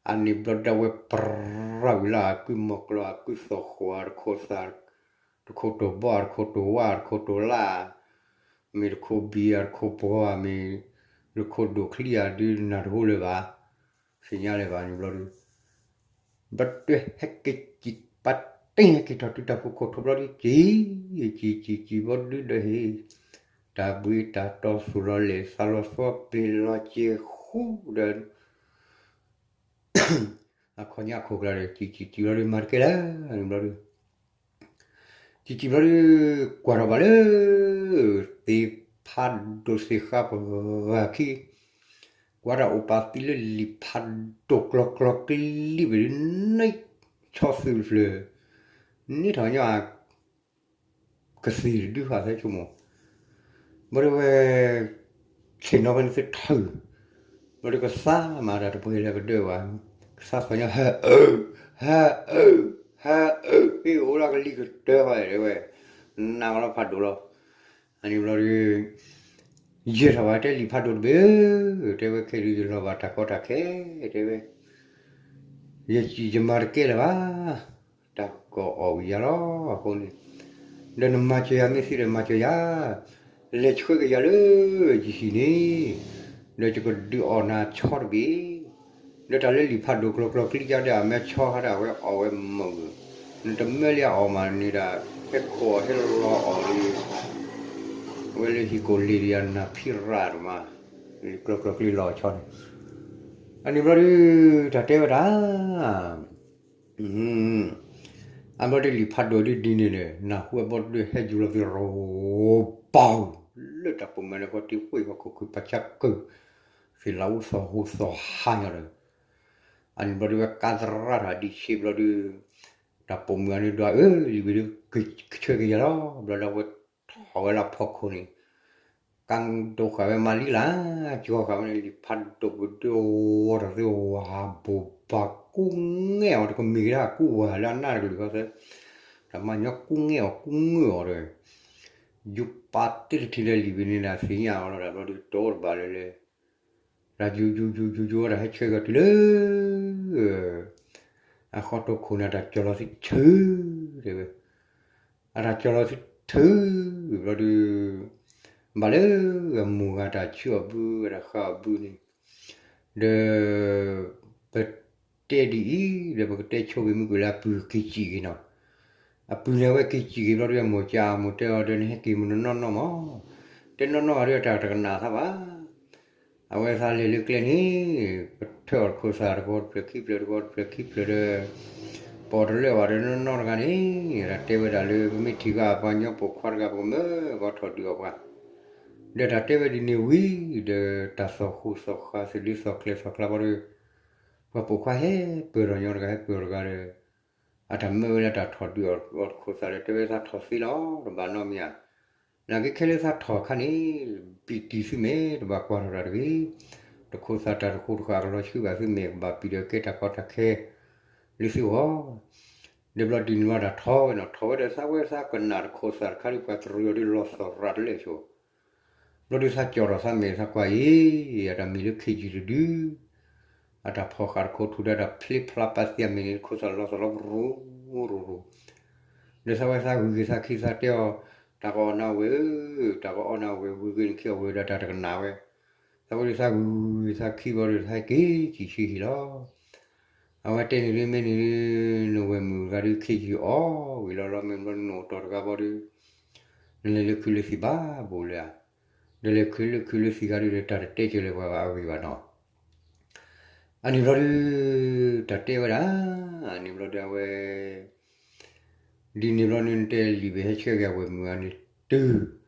အန့ၣ်ဘျီဒၣ်ဝဲပြၢ်ဝံၤလၢအကုမီၤကျီ အကုသီၣ်ဃိး အတခိၣ်သၣ် တခိၣ်တိၢ်ဘီ အတခိၣ်တိၢ်ဝါ အတခိၣ်တိၢ်လါ, မ့ၢ်တခိၣ်ဘံၣ် အတခိၣ်ပှီၤ မ့ၢ် တခိၣ်ဒိၣ်ချံအဒုးနၢ်တဟူလၢၤဘၣ်, သ့ၣ်ညါလၢၤဘၣ်န့ၣ်ဘျီဒုး, ဘျီဒုးဟဲက့ၤစံၣ်ပာ်တ့ၢ်ဟဲက့ၤထီၣ်တုၤတၢ်ဖုခိၣ်ထီၣ်ဘျီဒုး စံၣ်, စံၣ်စံၣ်စံၣ်ဘျီဒုးဒီးဟ့ၣ်, တၢ်ဘှံးတၢ်တီသူၣ်လီၤလဲၢ်သးလီၤသီပ့ၤလီၤစ့ဃူဒီး အခီၣ်ညါခိၣ်ကျါဒီး စံၣ်စံၣ်စံၣ်ဘျီဒုး မၤတကဲလၢၤန့ၣ်ဘျီဒုး, စံၣ်စံၣ်ဘျီဒုး ကွၢ်ထီၣ်ဘၣ်လၢ သ့ၣ်ဖးဒိၣ်သ့ၣ်ဃါပှၤဂၤခံ, ကွၢ်တၢ်အိၣ်ပာ်သံလၢလံာ်ဖးဒိၣ်ကျီကျီကျံလံဘ့ၣ်ဒုး န့ၢ်ဆီသုးတဖျၢၣ်, န့ၢ်ထီၣ်ညီ ကသံၣ်တဒုဃာ်သဲဆိကမိၣ်, ဘျီဒုးဝဲ ဆ့ၣ်နီၤဖဲန့ၣ်သ့ထုး, ဘျီဒုးကသါမၤတၢ်တပှဲၤလၢကဒၢဘၣ်, ကသါသီၣ်ညီ ဟဲအၢ, ဟဲအၢ, ဟဲအၢ, ဟ့ၣ်အိၣ်လၢကလံၤကတၢၢ်ဃီတဲဝဲ, နာ်ကလီၤဖးဒိၣ်လီၤ, အန့ၣ်ဘျီဒုး ယဲၢ်ထီၣ်ဘၣ်တဲလံာ်ဖးဒိၣ်တဘ့ၣ်ဧၢ, တဲဝဲခဲဒုးယလီၤဘၣ်တၢ်ကီတၢ်ခဲ, တဲဝဲ ယစံၣ်ယမၤတကဲလၢၤဘၣ်, တၢ်ကအီၣ်ဝံၤယၤလီၤ. အဃိန့ၣ် ဒီးနမၤစၢၤယၤမ့ၢ်သ့ဒီးမၤစၢၤယၤ, လဲၤဆှၢက့ၤယၤလၢယဟံၣ်န့ၣ်, ဒီးယကဒုးအီၣ်နၤဆီတဘ့ၣ်, ဒီးတၢ်လၢလံာ်ဖးဒိၣ်ကျီကျီကျံယါဒီးအမ့ၢ်ဆီဟါဒီးအဝဲအီၣ်ဝဲမုာ်, နတမၢလၢအအီၣ်မးန့ၣ်ဒီး ဟဲခိးအီၤဟဲလီၤအီၣ်လံ အဝဲလၢဟံၣ်ကိၣ်လ့ၤဒီးယၤနၢ်ဖံရၣ်တမး, လံာ်ကျီကျီကျံလီၤဆီန့ၣ်, အန့ၣ်ဘျီဒုး တၢ်တဲဝဲဒၣ် အဘျီဒုးလံာ်ဖးဒိၣ်ဒ်ဒ်န့ၣ်ဒီး နၢ်ဟူအဘီတဒုဟဲယူၤလီၤသ့ၣ်ရိၤပီၤ, လၢတၢ်ပိာ်မုၣ်န့ၣ်ဃီတံၤဃ့ၢ်ဃီခိၣ်ခုၣ်ပာ်ဆါကုၢ်, သ့ၣ်လးအူသီၣ်ဟူသီၣ်ဟါညီဒီး, အန့ၣ်ဘျီဒုးဝဲကါသရၣ်တၢ်ဒံးဆ့ဘျီဒုး, တၢ်ပိာ်မုၣ်အန့ၣ်ဒွးအၢ လံာ်ဘ့ၣ်ဒုးကဆှၢက့ၤယၤလီၤ, ဘျီဒုးအဝဲထီၣ်ဝဲလၢဖီခိၣ်န့ၣ် ကါဒိဃာ်ဝဲမၤလံလၢ်, ကီဃာ်ဝဲန့ၣ် လံာ်ဖးဒိၣ်ပဒုးဝီထီၣ်သ့ၣ်ဝၤဘိးဘၣ်ကူငဲၢ်အီၤ တကမ့ၢ်က့ၤဒၣ်ကူဝၤလၢအနၢ်တကလုာ်ဃီသၢ, တၢ်မၤညီကူငဲၢ်အီၤကူငဲၢ်အီၤဒီး, ယူၤပာ်တ့ၢ်တထံၣ်လၢလံာ်ဘ့ၣ်န့ၣ်ဒီးသ့ၣ်ညါအီၤလီၤဒီး ဘျီဒုးတိတဘၣ်လၢလဲၣ် တၢ်ယူၤယူၤယူၤယူၤယူၤဝဲတၢ်ဟဲဆှၢက့ၤတုၤလၢ အဃီတိခိၣ်န့ၣ် အတၢ်ကၠီၤလီၤသံထုး, တဲဝဲ, အတၢ်ကၠီၤလီၤသံထုး, ဘျီဒုး, ဘၣ်လၢအမိၢ်ဂၤတၢ်ဆှၢအီၤဘု အတၢ်ဃါအီၤဘုန့ၣ်, ဒီး, ပတဲဒ်အံၤ, ဒီးပကတဲဆိဂ့ၤမုၢ်ကွံာ်လၢအပုၢ်က့ၤစံၣ်က့ၤနီၤ, အပုၢ်န့ၣ်အဝဲက့ၤစံၣ်က့ၤဘျီဒုးအမိၢ်ကးအမိၢ်တဲအီၤဒီးနဟဲက့ၤမုၢ်နနီၢ်နီၢ်မး, တဲနီၢ်နီၢ်ဂၤဒုးအတၢ်တကနၣ်သးဘၣ် အဝဲသးလဲၤလၢကျဲန့ၣ်, ပထၢအီၤတခိၣ်သးတကီတဖျၢၣ်ခံဖျၢၣ်တကီတဖျၢၣ်ခံဖျၢၣ်ဒီး, ပအီၣ်တလၢာ်ဘၣ်ဒီးနီၢ်နီၢ်တဂၤန့ၣ်, တၢ်တဲဝဲဒၣ်လၢပမ့ၢ်ထံၣ်ဂၤအပှၤညီပိာ်ခွါတဂၤ ပကမၢကီထီၣ်ဒုးအီၣ်ပှၤ, ဒီးတၢ်တဲဝဲဒ်န့ၣ်ဝံၤ, ဒီးတၢ်သီၣ်ဃူသီၣ်ဃါ သလုးသီၣ်ကျဲသီၣ်ကျါဘျီဒီး, ပှၤပိာ်ခွါဟဲပၢၢ်ထီၣ်ညီတဂၤ ဟဲပၢၢ်ထီၣ်တဂၤဒီး အတၢ်မၢဝဲလၢတၢ်ထီၣ်ဒုးအီၣ်တခိၣ်သးဒီး တဲဝဲသးထီၣ်သ့လီၤ တဘၣ်နီတမံၤဧါ, နာ်က့ခဲလၢသးထီၣ်အခါန့ၣ်, ဘံၣ်တံၢ်သုမဲာ် တဘၣ်ကွၢ်ထီၣ်တၢ်တဂ့ၤ, တခိၣ်သးတၢ်တဃိတဃာ်အကလီၤဆှုဘၣ်သုမဲာ် ကဘၣ်ပံၤဒီးကဲတၢ်ကီတၢ်ခဲ လၢသုဂီၢ်, ဒီးဘျီဒ်န့ၣ်ဘျီတၢ်ထီၣ်ဝဲနီၤ ထီၣ်ဝဲဒီးသးဝဲသးကနၣ်တခိၣ်သးတခါဒုး ပှၤတရံးအီၤဒုးလီၤသီၣ်ရၤတလဲာ်ဆိ ဘျီဒုးသးကၠီၣ်ထီၣ်သးမဲာ်သးကွၢ်အံၤ, အတၢ်မံၤလၢခ့ယုၢ်တဒု, အတၢ်ဖီၣ်ဃာ်တခိၣ်ထူၣ်ဒီးတၢ်ဖျ့ဖျါပာ်သံအမဲာ်န့ၣ် တခိၣ်သးလီၤသီၣ်လီၤရူၤရူၤရူၤ, ဒီးသးဝဲသးဂုၤက့ၤသးခံသးတဲအီၤ, တၢ်ကအီၣ်နၤဝဲဧၢ, တၢ်ကအီၣ်နၤဝဲ ဂုၤက့ၤနခံအီၤဝဲဒီးတၢ်တကနၣ်ဝဲ, သးဝဲဒုးသးဂုၤက့ၤသးခံဘျီဒီးသးဟဲက့ၤကံၣ်ဆံဟံၣ်လီၤ အဝဲတဲန့ၣ်ဒုး မ့ၢ်န့ၣ်ဒုး, နဝဲၢ်မုၣ်တဂၤဒုး ခ့ယုၢ်အီၣ်ဝံၤလီၤလီၤ မ့ၢ်ဘျီနအိၣ်တီၢ်တဂၤဘီဒုး, နလဲၤလၢခုလၢသံၣ်ဘၣ်ဘိလၢဧါ, ဒီးလဲၤခုလၢခုလၢသံၣ်ဂၤဒုးဒီး တၢ်တတဲကၢၤလၢၤပှၤဘၣ်အဂ့ၢ်ဘၣ်နီၤ, အန့ၣ်ဘျီဒုး, တၢ်တဲဝဲဒၣ်, အန့ၣ်ဘျီဒုးအဝဲ ဒ်န့ၣ်ဘျီဒုး နတဲလံာ်ဘ့ၣ်ဟဲဆှၢက့ၤအဝဲၢ်မုၣ်အန့ၣ်တုၤ, ဘျီဒုး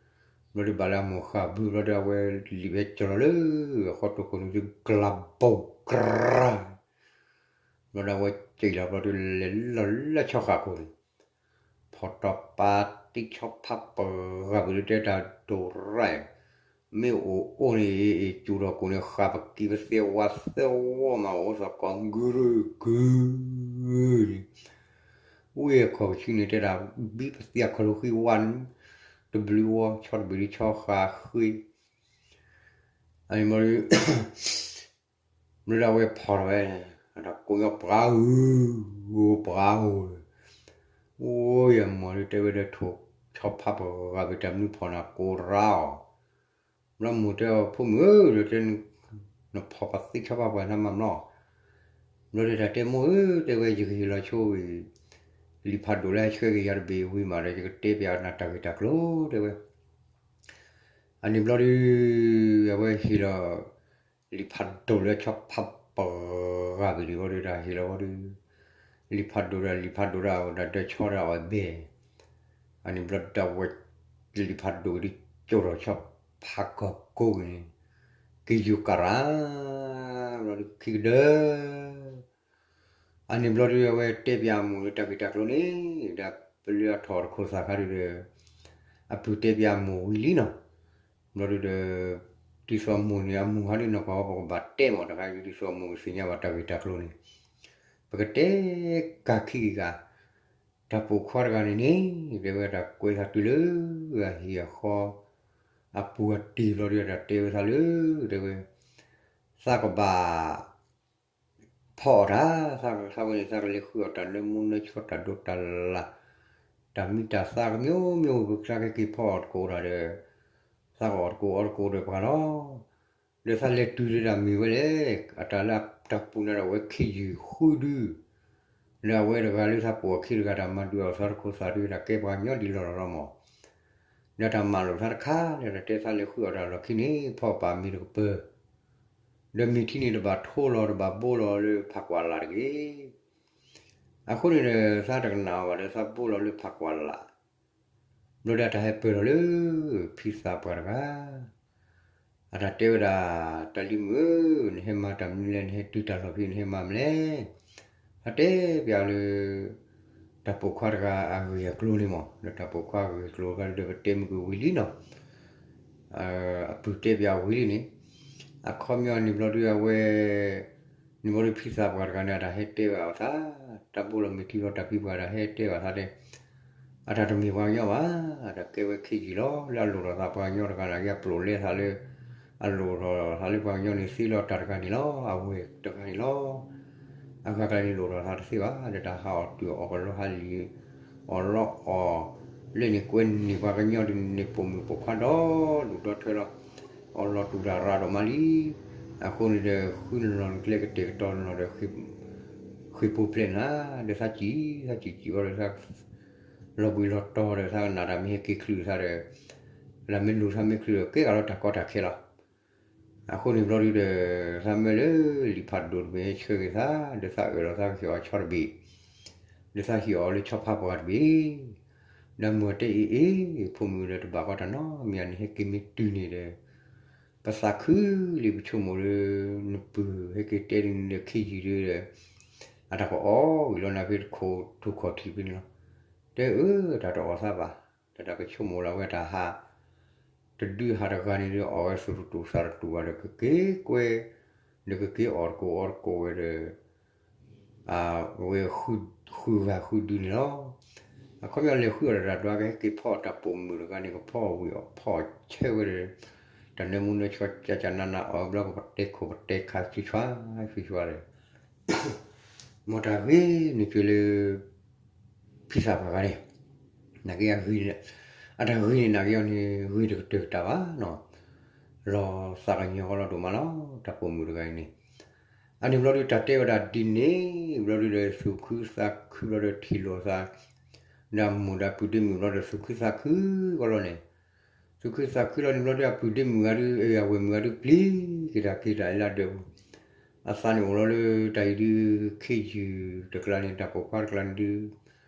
ဘၣ်လၢအမိၢ်ဃာ်ဘုဘျီဒုး အဝဲလံာ်ဘ့ၣ်ဟဲကၠီၤလီၤလၢ အဃီတိခိၣ်န့ၣ်ဒုး ကလၤဘိၣ်ကရၢ်, ဘျီဒုးအဝဲစံၣ်လီၤဘျီဒုး လဲၤလီၤလၢဆီဃာ်ခိၣ်န့ၣ်, ဖီၣ်တီၢ်ပာ်တံၢ်ဆီဖါပဂၤဘ့ၣ်ဒုး တဲတၢ်ဒိၣ်ရၢ်, မ့ၢ်အိၣ်အိၣ်န့ၣ် အ့ၣ်စူၤထီၣ်ကိၣ်န့ၣ် ဃာ်ပကံၤပသ့ဝါသၢဝီမး အိၣ်သီၣ်ကီၤဂုၤရုၤဂုၤန့ၣ်, ဝံအခီၣ်ကဆူန့ၣ် တဲဒၣ်ဘံပသ့အခီၣ်လိာ်ဃံဝါန့ၣ်, တဘျုးဝီ ဆီတဘ့ၣ်ဒုးဆီဃာ်ဃ့, အန့ၣ်ဘျီဒုး ဘျီဒုးအဝဲဖီၣ်ထီၣ်ဝဲ, အတၢ်ကိးညီပှၤဧၢ, ပှၤဧၢ, အိၣ်ယမီၢ်ဒုးတဲဝဲဒီး ထိၣ်ဆီဖါပဂၤဘ့ၣ် တၢ်မနုၤဖီၣ်နၤကိးရၢ်အီၤ, ဘျီမိၢ်တဲအီၤ ဖိမုၣ်ဧၢ, ဒီးတဲ နဖီၣ်ပာ်သ့ဆီဖါပှၤနၤမးမနီၤ, ဘျီဒုးတၢ်တဲမိၢ်ဧၢ, တဲဝဲယကဟ့ၣ်လီၤဆိဝံၤ လံာ်ဖးဒိၣ်လၢဟဲဆှၢက့ၤယၤတဘ့ၣ်ဝံၤမးဒီး ယကတဲပၠးနၤတၢ်ဂ့ၢ်တၢ်ကျိၤ တဲဝဲ အန့ၣ်ဘျီဒုး အဝဲဟ့ၣ်လီၤ လံာ်ဖးဒိၣ်လၢဆီဖါပဂၤဘ့ၣ်ဒုးဘျီဒုး တၢ်ဟ့ၣ်လီၤဘျီဒုး လံာ်ဖးဒိၣ်ဒီးလံာ်ဖးဒိၣ်ဒၣ်အီၤ ဒီးဒၢဆီဒၣ်အီၤဘဲ အန့ၣ်ဘျီဒုး အဝဲ လံာ်ဖးဒိၣ်ဒုး ကၠိထီၣ်ဆီဖါကီၢ်ကိးန့ၣ် ကယူၤကရၢ် ဘျီဒုးခံကဒၢ အန့ၣ်ဘျီဒုး အဝဲတဲပၠးအမိၢ်လၢတၢ်ဂ့ၢ်တၢ်ကျိၤန့ၣ် ဒီးပလၢအထီၣ်တခိၣ်သးခါဒုးဒီး အပုၢ်တဲပၠးအမိၢ်ဝံၤလံနီၤ ဘျီဒုးဒီး ဒ်သိးအမိၢ်န့ၣ် အမိၢ်ဟါဒုးနီၢ်ကီၢ်ဝဲ ပကဘၣ်တဲမးတခါ ဒ်သိးအမိၢ်ကသ့ၣ်ညါဘၣ်တၢ်ဂ့ၢ်တၢ်ကျိၤန့ၣ် ပကတဲကၤခံက့ၤဂၤ တၢ်ပိာ်ခွါတဂၤန့ၣ်န့ၣ် တဲဝဲတၢ်ကွဲးသးတုၤလၢအဟံၣ်အဃီ အပူၤအတ့ၢ်ဘျီဒုး တၢ်တဲဝဲသးလၢ တဲဝဲ သးကဘၣ် ဖီအီၣ်တၢ်, သးဝဲန့ၣ် သးကလဲၤဃုအီၣ်တၢ်နၢမူနၢဆှီတၢ်ဒိတၢ်လၣ်, တၢ်မံတၢ်သၣ်ကမျိုးမျိုး ပသးကက့ၤဖီအီၣ်တကိးတၢ်ဒီး သးကအီၣ်တကိးအီတကိးဒီးပှၤလီၤ. ဒီးသးလဲၤတုၤလၢတၢ်မ့ၢ်ဝဲလဲၣ်, အတၢ်လၢတၢ်ပူၤန့ၣ်ဒီး အဝဲခ့ယုၢ်ဃုဒု, လၢအဝဲတဂၤလၢသးပိာ်အခံတဂၤ တၢ်မၤဒုးအီၣ်သးတခိၣ်သးဒုး တၢ်ကဲပှၤကညီဒ်လီၢ်လီၢ်လီၤမး, ဒီးတၢ်မၤလိာ်သးတခါန့ၣ် တၢ်တဲသးလဲၤဃုအီၣ်တၢ်လီၢ်ခံန့ၣ် ဖီအီၣ်ပာ်မ့ၤတကပၤ ဒီးမ့ၢ်ထံန့ၣ်တဘၣ်ထိလီၤ တဘၣ်ဘိလီၤလၢဖးကွၢ်လၢ်တဂ့ၤ. အဃိန့ၣ်ဒီး သးတကနၣ်အီၤဘၣ်ဒီး သးဘိလီၤလၢဖးကွၢ်လၢ်, ဘျီဒီးတၢ်ဟဲပၢၢ်လီၤလၢ ဖံသးပှၢ်တဂၤ, အတၢ်တဲဝဲဒၣ်, တၢ်လံၤမုၣ်ဧၢ, နဟဲမၤတၢ်မနုၤလဲၣ်, နဟဲတုၤတၢ်လီၢ်ဖဲ နဟဲမၤမနုၤလဲၣ်. အတဲပျးလၢ တၢ်ပိာ်ခွါတဂၤအဂ့ၢ်အကျိၤန့ၣ်မး, ဒီးတၢ်ပိာ်ခွါအဂ့ၢ်အကျိၤတဂၤဒီး ပတဲမုၢ်ကဝံၤလံနီၤ အပုၢ်တဲပျးဝံၤလံန့ၣ်, အခီပညီန့ၣ်ဘျီဒုးအဝဲ, န့ၣ်ဘျီဒုးဖံသးပှၢ်တဂၤန့ၣ် အတၢ်ဟဲတဲဘၣ်အသး, တၢ်ဘိလီၤမ့ၢ်ထံလီၤတၢ်ဖံပှၤ တၢ်ဟဲတဲဘၣ်သးတဲ, အတၢ်တမ့ၢ်ပှၤကညီဘၣ်, အတၢ်ကဲဝဲခ့ယုၢ်လီၤ လၢအလိၣ်ထီၣ်သးပှၤကညီတဂၤန့ၣ် အက့အပျိာ်လဲသးလၢ, အလိၣ်ထီၣ်သးလၢပှၤကညီန့ၣ် သ့လီၤတၢ်တဂၤန့ၣ်လီၤ, အဝဲၢ်တဂၤန့ၣ်လီၤ. အဂၤကလၢန့ၣ်လိၣ်ထီၣ်သးတသ့ဘၣ်, ဒီးတၢ်ဟးအီၣ်တုၤအီၣ်ကလီဟးလံၤ, အီၣ်လီအီၣ်, လၢန့ၣ်ကွဲန့ၢ်ပှၤကညီဒ်န့ၣ် ပိာ်မုၣ်ပိာ်ခွါဒီဒူၣ်ဒီထၢလီၤ, အီၣ်လီၤတူၢ်တၢ်ရၤဒိၣ်မးလံ, အဃိန့ၣ်ဒီး ဃုနလီၤနကျဲကတဲာ်ကတီၤနလီၤဒီး ဃ့ၢ်ပူၤဖျဲးနၤ, ဒီးသးစံၣ်, သးစံၣ်စံၣ်ဝဲဒီးသး လီၤဘှံးလီၤတီၤဒီး သးကနၣ်တၢ်မ့ၢ်ဟဲက့ၤချုးသးဒီး, လၢမ့ၢ်လူၤသးမ့ၢ်ချုးဒီး ကဲဂၤလီၤတၢ်ကီတၢ်ခဲလီၤ. အဃိန့ၣ်ဘျီဒုဒီး သးမၢလၢလံာ်ဖးဒိၣ်တဘ့ၣ်ဟဲဆှၢက့ၤသး, ဒီးသးအၢၣ်လီၤသးကဟ့ၣ်အီၤဆီတဘ့ၣ်, ဒီးသးဟ့ၣ်အီၤလၢဆီဖါပှၢ်တဘ့ၣ်, ဒီးမုၢ်အတဲအ့ၣ်အ့ၣ်, ဖိမုၣ်ဒီးတဘၣ်ဃီတၢ်နီတမံၤ နဟဲက့ၤမ့ၢ်တုၤန့ၣ်ဒီး ပသးခုလံ ပဆိကမိၣ်လၢ နပုၢ်ဟဲက့ၤတဲဒ်န့ၣ်ဒီး ခ့ယုၢ်ဒီး အတၢ်ကအီၣ်ဝံၤလီၤ နဖဲတခိၣ်ထူၣ်ခီၣ်ထံးဖဲန့ၣ်လီၤ. တဲအၢ တၢ်တအီၣ်သးဘၣ်, တၢ်တၢ်ကဆိကမိၣ်လၢအဝဲတၢ်ဟး တဒုဟးတဂၤန့ၣ်ဒီး အီၣ်ဝဲသူၣ်တတူာ်သးတတူာ်ဘၣ်ဒီး ကက့ၤကွဲ, ဒီးကက့ၤအီၣ်တကိးအီတကိးဝဲဒီး အဝဲဃုဂၤဃုဒုန့ၣ်လီၤ. အခီပညီလဲၤဃုအီၣ်တၢ်ဒွးကဟဲက့ၤဖီအီၣ်တၢ်ပိာ်မုၣ်တဂၤန့ၣ် ကဖီအီၣ်ဝံၤအီၣ်ဖီအီၣ်ဆဲဝဲဒီး တၢ်နၢမူနၢဆှီကၠၢ်ကၠၢ်နးနးအီၣ်ဘျီကပတဲခိၣ်ပတဲခါဆူဆွါဆူဆွါဒီး မ်တၢ်ဂ့ၤန့ၣ်က့ၤလၢ ဖံသးပှၢ်ဂၤန့ၣ် နာ်က့အဂ့ၤန့ၣ် အတၢ်ဂ့ၤန့ၣ် နာ်က့အီၤန့ၣ် ဂ့ၤတကတၢၢ်တၢ်ဘၣ်နီၤ. လီၤသးကညီၤကီလီၤဒိၣ်မးလီၤ တၢ်ပိာ်မုၣ်တဂၤအံၤန့ၣ်. အန့ၣ်ဘျီဒုးတၢ်တဲဝဲဒၣ်ဒ်န့ၣ် ဘျီဒုးဒီးသူၣ်ခုသးခုဘျီဒီးထံၣ်လိာ်သး ဒီးမိၢ်ဒီးပုၢ်ဒ့မုၣ်ဘျီဒီးသူၣ်ခုသးခုကီလီၤန့ၣ် သူၣ်ခုသးခုလီၤန့ၣ်ဘျီဒုး အပုၢ်ဒ့မုၣ်ဂၤဒုး အဝဲၢ်မုၣ်ဂၤဒုးပျံၤက့ၤတၢ်က့ၤတၢ်အလၢဒၢးပူၤ အသးန့ၣ်အိၣ်လီၤလၢတၢ်အံၤဒုး ခ့ယုၢ်တကျါန့ၣ် တၢ်ပိာ်ခွါတကျါန့ၣ်ဒုး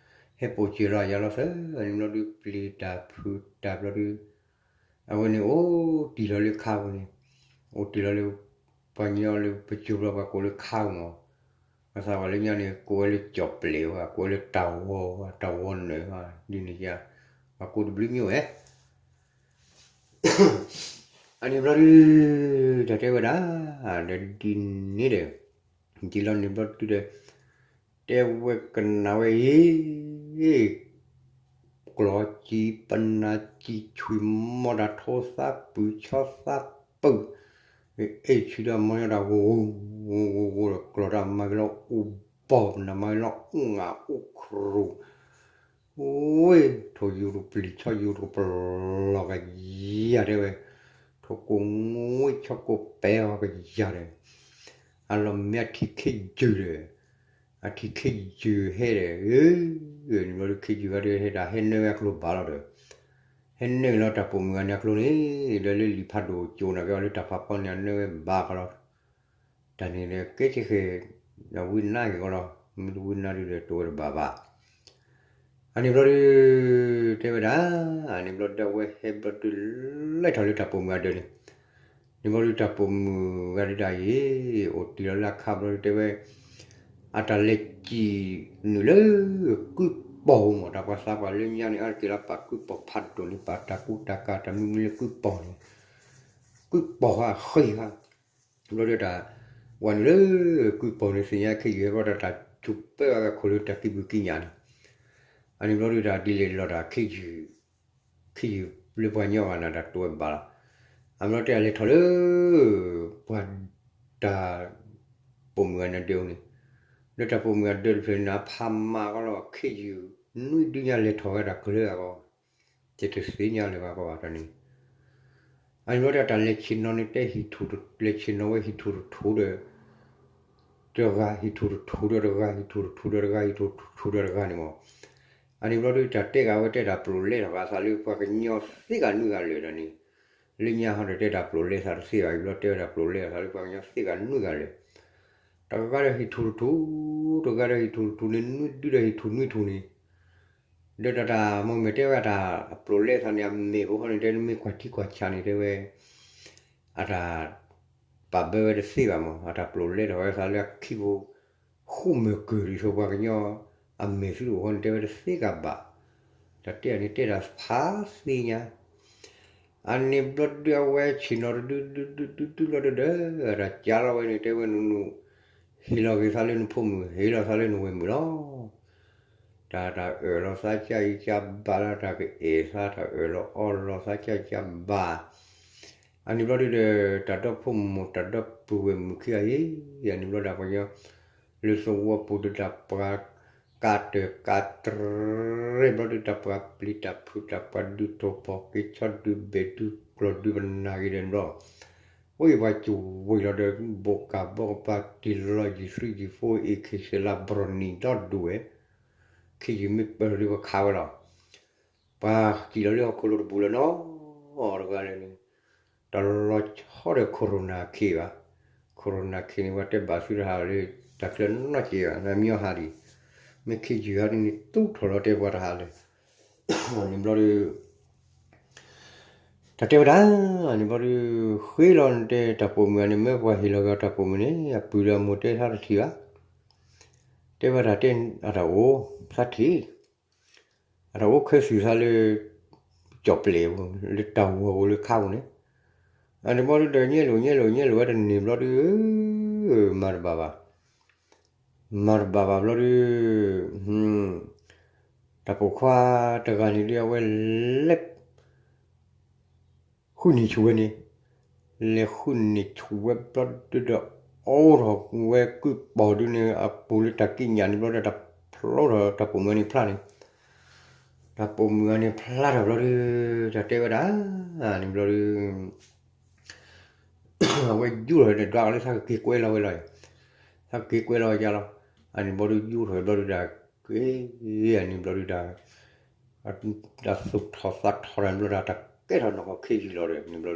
ဟဲပိာ်စၢၤလီၤယၤလီၤသၢန့ၣ်ဘျီဒုး ပျံၤတၢ်ဖုးတၢ်ဘျီဒုး အဝဲန့ၣ်အိၣ်တံၢ်လီၤလၢခါပူၤန့ၣ် အိၣ်တံၢ်လီၤလၢ ပှၤကညီလၢပစိၤဘျီပှၤကိးလၢခါပူၤမး ပသးပှၢ်လၢညါန့ၣ် ကိးဝဲလၢကၠီၣ်ပျဲၢ်ဝဲ ကိးဝဲလၢတၢ်ဝီဝဲ တၢ်ဝီနၢၤဝဲ ဒ်န့ၣ်ယါ ပှၤကိးတဘျုးမ့ၢ်ဝဲ အန့ၣ်ဘျီဒုး တၢ်တဲဝဲဒၣ် ဒီးဒ်န့ၣ်ဒီး ဒ်လီၤန့ၣ်ဘျီဒုးဒီး တဲဝဲကနၣ်ဝဲအံၤ ကျီၢ်စံပနါစံဆွံမီတၢ်ထိသးပုၢ်ဆီသးပုၢ် အဲၣ်ဆူဒီးမီၢ်ညီတၢ်ဂိၢ်ဂိၢ် ဂိၢ်ဂိၢ်ဂိၢ်ဒီး ကျီၢ်တၢ်မၤဂ့ၤလီၤအိၣ်ဘီၣ် ပနၢ်မၤဂ့ၤလီၤအိၣ်ငါအိၣ်ခရူၣ် ဝ့ၢ် ထိၣ်ယူၤတပျံၤ ဆီယူၤတပျီလီၤကယၤတဲဝဲ ထိၣ်ကိၢ်ငွ့ဆီကိၢ်ပဲအီၤကယၤဒီး အလီၢ်မ့ၢ်အထံၣ်ခ့ယုၢ်ဒီး အထံၣ်ခ့ယုၢ်ဟဲဒီး န့ၣ်ဘျီဒုးခ့ယုၢ်ဂၤဒုးဟဲဒၣ်ဟဲနၢဝဲအကျိၤဘၣ်လီၤဒီး ဟဲနၢလီၤတၢ်ပိာ်မုၣ်ဂၤန့ၣ်အကျိၤန့ၣ် ဒီးလၢလံာ်ဖးဒိၣ်ကၠိနာ်က့အီၤလၢတၢ်ဖးဖီန့ၣ် အနၢဝဲဘၣ်ဃီလီၤ တၢ်န့ၣ်ဒီးကဲကဲဃဲၤ ဒီးဝံနါက့ၤဃီလီၤ မ့ၢ်တဝံနါဒုးဒီးတအိၣ်ဝဲတဘၣ်ဘၣ် အန့ၣ်ဘျီဒုး တဲဝဲဒၣ် အန့ၣ်ဘျီဒုးအဝဲဟဲဘျီဒုး လဲၤထီၣ်လၢတၢ်ပိာ်မုၣ်အဒၢးန့ၣ် န့ၣ်ဘျီဒုးတၢ်ပိာ်မုၣ်ဂၤဒုးဒၣ်အံၤ အိၣ်တံၢ်လီၤလၢအခါဘျီဒုးတဲဝဲ အတၢ်လဲၤစံၣ်နုာ်လၢ ကုၢ်ပီၢ်မး တၢ်ပှၤသးပှၢ်လၢညါန့ၣ် အါတက့ၢ်လၢပာ်ကုၢ်ပီၢ်ဖးဒိၣ်န့ၣ် ပာ်တၢ်ကူတၢ်ကၤတၢ်မနုၤမနုၤလၢကုၢ်ပီၢ်န့ၣ် ကုၢ်ပီၢ်ဟးဃ့ၢ်ဟး ဘျီဒုးတၢ် ဝဲနုာ်လၢ ကုၢ်ပီၢ်န့ၣ် သ့ၣ်ညါခ့ယုၢ်ဟဲဘျီတၢ်တၢ်စူးပၢဝဲခိၣ်လၢတၢ်ကံၢ်ပူၤကံၢ်ညၣ်န့ၣ် အန့ၣ်ဘျီဒုးတၢ်ဒ်လဲၣ်လီၤတၢ်ခ့ယုၢ် ခ့ယုၢ်လၢပှၤကညီဂၤန့ၣ် တၢ်တိဝဲဘၣ်လီၤ အမ့ၢ်တဲအလဲၤထီၣ်လၢ ပှၤတၢ်ပိာ်မုၣ်ဂၤန့ၣ်ဒၢးန့ၣ်, လၢတၢ်ပိာ်မုၣ်ဂၤဒၢးတဖျၢၣ်န့ၣ် အဖးမၤကီလီၤ ခ့ယုၢ် နွံဒုညါလဲၤထီၣ်ဝဲဒၣ်ကျၢၤအဂီၢ်, ယတသ့ၣ်ညါလၢၤဘၣ်ကီးဘၣ်တၢ်န့ၣ်, အန့ၣ်ဘျီဒီးတၢ်လဲၤဆ့ၣ်နီၤန့ၣ်တဲဟံၣ်ထူၣ် လဲၤဆ့ၣ်နီၤဝဲဟံၣ်ထူၣ်တထူၣ်ဒီး တဂၤဟံၣ်ထူၣ်တထူၣ်ဒီးတဂၤ ဟံၣ်ထူၣ်တထူၣ်ဒီးတဂၤ ဟံၣ်ထူၣ်တထူၣ်ဒီးတဂၤန့ၣ်မး, အန့ၣ်ဘျီဒီးတၢ်တဲဂၤဝဲတဲတၢ်ပျိာ်လဲထီၣ်ဂၤသးလၢပှၤကညီသ့ၣ်ဂၤနွံဂၤလၢာ်ဒီးန့ၣ်, လၢညါဟီဒီးတဲတၢ်ပျိာ်လဲသးတသ့ဘၣ် အံၤဘျီတဲဝဲဒၣ်ပျိာ်လဲသးလၢပှၤကညီသ့ၣ်ဂၤနွံဂၤလၢာ်, တဂၤဒီးဟံၣ်ထူၣ်တထူၣ်, တဂၤဒီးဟံၣ်ထူၣ်တထူၣ်န့ၣ် နွံဒုဒီးဟံၣ်ထူၣ်နွံထူၣ်န့ၣ် ဒီးတၢ်တၢ်မိၢ်မဲာ်တဲဝဲတၢ်အပျိာ်လဲသးန့ၣ် အမ့ၢ်ပူၤဃီန့ၣ် တဲနမ့ၢ်ကွၢ်ထံကွၢ်ဆးန့ၣ် တဲဝဲ အတၢ်ပာ်ဘၢဝဲတသ့ဘၣ်မး အတၢ်ပျိာ်လဲထီၣ်ဝဲသးလၢအခံပူၤ ဃူမၢၢ်ကုၢ်ဒ်သိးပှၤကညီ အမ့ၢ်သုတအိၣ်ဃီန့ၣ် တဲဝဲတသ့ကဘၣ်, တၢ်တဲအန့ၣ်တဲတၢ်ဖးသ့ညါ အန့ၣ်ဘျီဒုအဝဲဆ့ၣ်နီၤတဒုဒုဒုဒုဒုဘျီဒုဒီး တၢ်ကးလီၤဝဲန့ၣ် တဲဝဲနနူ ဟ့ၣ်လီၤက့ၤသးလၢနဖိမုၣ် ဟ့ၣ်လီၤသးလၢနဝဲၢ်မုၣ်လီၤ. တၢ် တၢ်အၢၣ်လီၤသးကၢ်အံၤကၢ်ဘၣ်လီၤ တၢ်ကအဲၣ်သး တၢ်အၢၣ်လီၤအီလီၤသးကၢ်အံၤကၢ်ဘၣ် အန့ၣ်ဘျီဒုဒီး တၢ်ဒီဖိမိၢ်တၢ်ဒီပုၢ်ဝဲၢ်မုၣ်ခံဂၤအံၤ အန့ၣ်ဘျီဒုပှၤကညီ လၢသဝီပူၤဒုတၢ်ပှၤ ကးတၢၢ်ကးတြဲၤဘျီဒု တၢ်ပှၤပျံၤတၢ်ဖုး တၢ်ပှၤဒုးထီၣ်ပီၢ်က့ၤဆီဒုးဘဲၣ်ဒုးကျီၢ်ဒုး ပနၢ်က့ၤဒီးန့ၣ်ဘျီ ဝံၤပှၤစူးဝံၤလီၤဒီး ဘိးကးဘီကပၤတ့ၢ်လီၤယံၤသရံယံၤဖိ အ့ၣ်ခ့ၣ်စဲးလးဘြီၣ်နံၣ်ဒီဒူၣ်ဝဲ ခ့ယုၢ်မ့ၢ်ပၢၢ်လီၤဒုးပခးဝဲလီၤ. ပှၤစံၣ်လီၤလၢဟီၣ်ခိၣ်လိၤတဘူးလၢၤနီတဂၤလၢာ်န့ၣ် တၢ်လီၤဆီဒီး corona ခ့ဘၣ်, corona ခ့န့ၣ် ပှၤတဲဘၣ်သုတဟးလၢ တၢ်ချၢနီၢ်က့ဘၣ် မ့ၢ်ဟးဒံး, မ့ၢ်ခ့ယုၢ်ဟးဒ်န့ၣ် တူၢ်ထီၣ်လီၤတဲပှၤတဟးလၢာ်, န့ၣ်ဘျီဒု တၢ်တဲဝဲဒၣ်, န့ၣ်ဘျီဒု ဃ့လီၤနတဲတၢ်ပိာ်မုၣ်ဂၤန့ၣ် မ့ၢ်ပှၤဟ့ၣ်လီၤက့ၤတၢ်ပိာ်မုၣ်န့ၣ် အပုၢ်ဒီးအမိၢ်တဲသးတထံၣ်ဘၣ်, တဲဝဲဒၣ်တဲအတၢ်အိၣ်သးထံၣ် အတၢ်အိၣ်ခၢသုၣ်သးလၢ ကၠီၣ်ပျဲၢ်ပူၤ လၢတၢ်ဝီၤပူၤလၢခါပူၤန့ၣ်, အန့ၣ်ဘျီဒုဒီး ညဲလိာ်ညဲလိာ်ညဲလိာ်ဝဲတန့ၢ်ဘျီဒု မၤတဘၣ်ဘၣ်, မၤတဘၣ်ဘၣ်ဘျီဒု တၢ်ပိာ်ခွါတဂၤန့ၣ်ဒု အဝဲလဲၤ ဃုန့ၢ်ဆူၣ်ဝဲန့ၣ်, လဲၤဃုန့ၢ်ဆူၣ်ဝဲဘျီဒုဒီး အိးထီၣ်ဝဲကုၢ်ပီၢ်ဒုန့ၣ် အပူၤလၢတၢ်ကံးညာ်န့ၣ်ဘျီဒီး တၢ်ဖျိထီၣ်တၢ်ပိာ်မုၣ်န့ၣ်ဖျါန့ၣ်, တၢ်ပိာ်မုၣ်ဂၤန့ၣ်ဖျါထီၣ်ဘျီဒု တၢ်တဲဝဲဒၣ်, န့ၣ်ဘျီဒု အဝဲယူၢ်ထီၣ်ဒီး ဒွးကလၢသးကက့ၤကွဲလီၤဝဲလီၤ, သးကက့ၤကွဲလီၤဝဲယါလီၤ, အန့ၣ်ဘျီဒုယူၢ်ထီၣ်ဘျီဒုတၢ်က့ၤ, အန့ၣ်ဘျီဒုတၢ် တၢ်သူၣ်ထီၣ်သးထီၣ်တၢ်ဘျီဒု တၢ်ကဲထီၣ်နီၢ်ကီၢ်ခ့ယုၢ်လီၤဒီး န့ၣ်ဘျီဒု,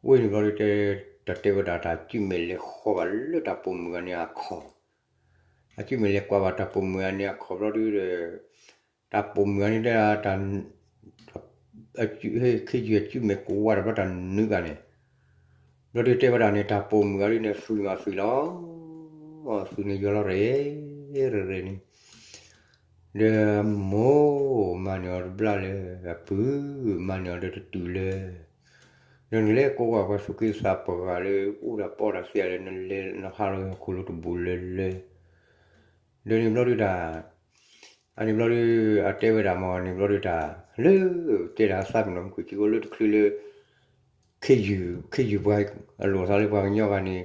ဝဲန့ၣ်ဘျီဒု တၢ်တဲဝဲဒၣ်တၢ်စုမဲာ်လဲၤဃီၤဘၣ်လၢတၢ်ပိာ်မုၣ်ဂၤန့ၣ်အခီၣ်, အစုမဲာ်လဲၤကွၢ်ဘၣ်တၢ်ပိာ်မုၣ်ဂၤန့ၣ်အခီၣ်ဘျီဒုဒီး တၢ်ပိာ်မုၣ်ဂၤန့ၣ်တဲ ခ့ယုၢ်အစုမဲာ်ကွၢ်တၢ်ဘျီတၢ်နုာ်ဂၤန့ၣ်, ဘျီဒုတဲဝဲဒၣ်န့ၣ် တၢ်ပိာ်မုၣ်ဂၤဒုန့ၣ် သွံၣ်မးသွံၣ်လီၤ, သွံၣ်န့ၣ်ယွၤလီၤရဲၣ်ရဲၣ်န့ၣ်, ဒီးမိၢ်မၤန့ၢ်အီၤတဘျါလၢၤ အပုၢ်မၤန့ၢ်အီၤဒီးတတုၤလၢၤ, ဒီးနလဲၤကိးဝဲပှၤသူၣ်က့သးပှၢ်ဂၤလၢ အိၣ်တၢ်ပီတၢ်သ့လၢ နလဲၤနဟးလီၤဟီၣ်ခိၣ်လိၤတဘူးလၢၤလၢၤ, ဒီးန့ၣ်ဘျီဒုတၢ် အန့ၣ်ဘျီဒု အတဲဝဲဒၣ်မ့ၢ်န့ၣ်ဘျီဒုတၢ် လၢတဲဒၣ်သးပ့ၤနီၣ်မုၢ်ကစံကိလၢတချုးလၢ ခ့ယုၢ် ခ့ယုၢ်ပှၤအလိာ်သးလၢပှၤကညီဂၤန့ၣ်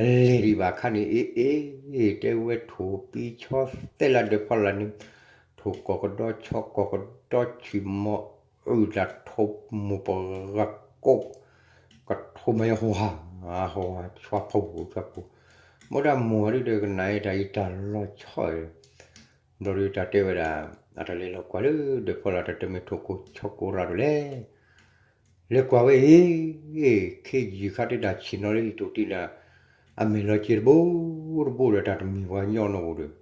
လဲၤဒံးဘၣ်ခါန့ၣ် အ့ၣ်အ့ၣ် တဲဝဲထိၣ်ပံဆီသဲလၢဒၢးဖီလာ်န့ၣ် ထိၣ်ကီၢ်ကဒီဆီကီၢ်ကဒီဆံးမီၤအုၣ်တၢ်ထိၣ်မိၢ်ပှၢ်ဂၤ ကိး ကထိၣ်မၤယဟိၣ်ဟး ဟိၣ်ဟး ဆွါဖိ ဆွါဖိ, မ့ၢ်ဒၣ်မိၢ်ဝဲဒုဒီးကနၣ်အံၤတၢ်အံၤတၢ်လီၤဆီအံၤ, ဘျီဒုတၢ်တဲဝဲဒၣ် အတၢ်လဲၤလီၤကွၢ်လၢဒၢးဖီလာ်တၢ်တမ့ၢ်ထိၣ်ကိၢ်ဆီကိၢ်ရၢ်ဒိၣ်လဲၣ်, လဲၤကွၢ်ဝဲအံၤ ခ့ယုၢ်ခါတဒၣ်ဆ့ၣ်နီၤလၢဟံၣ်တိၣ်တံၢ်လၢ အမဲာ်လီၤကဲတဘိတဘိဒီးတၢ်တမ့ၢ်ပှၤကညီနီၢ်ပူၤဒီး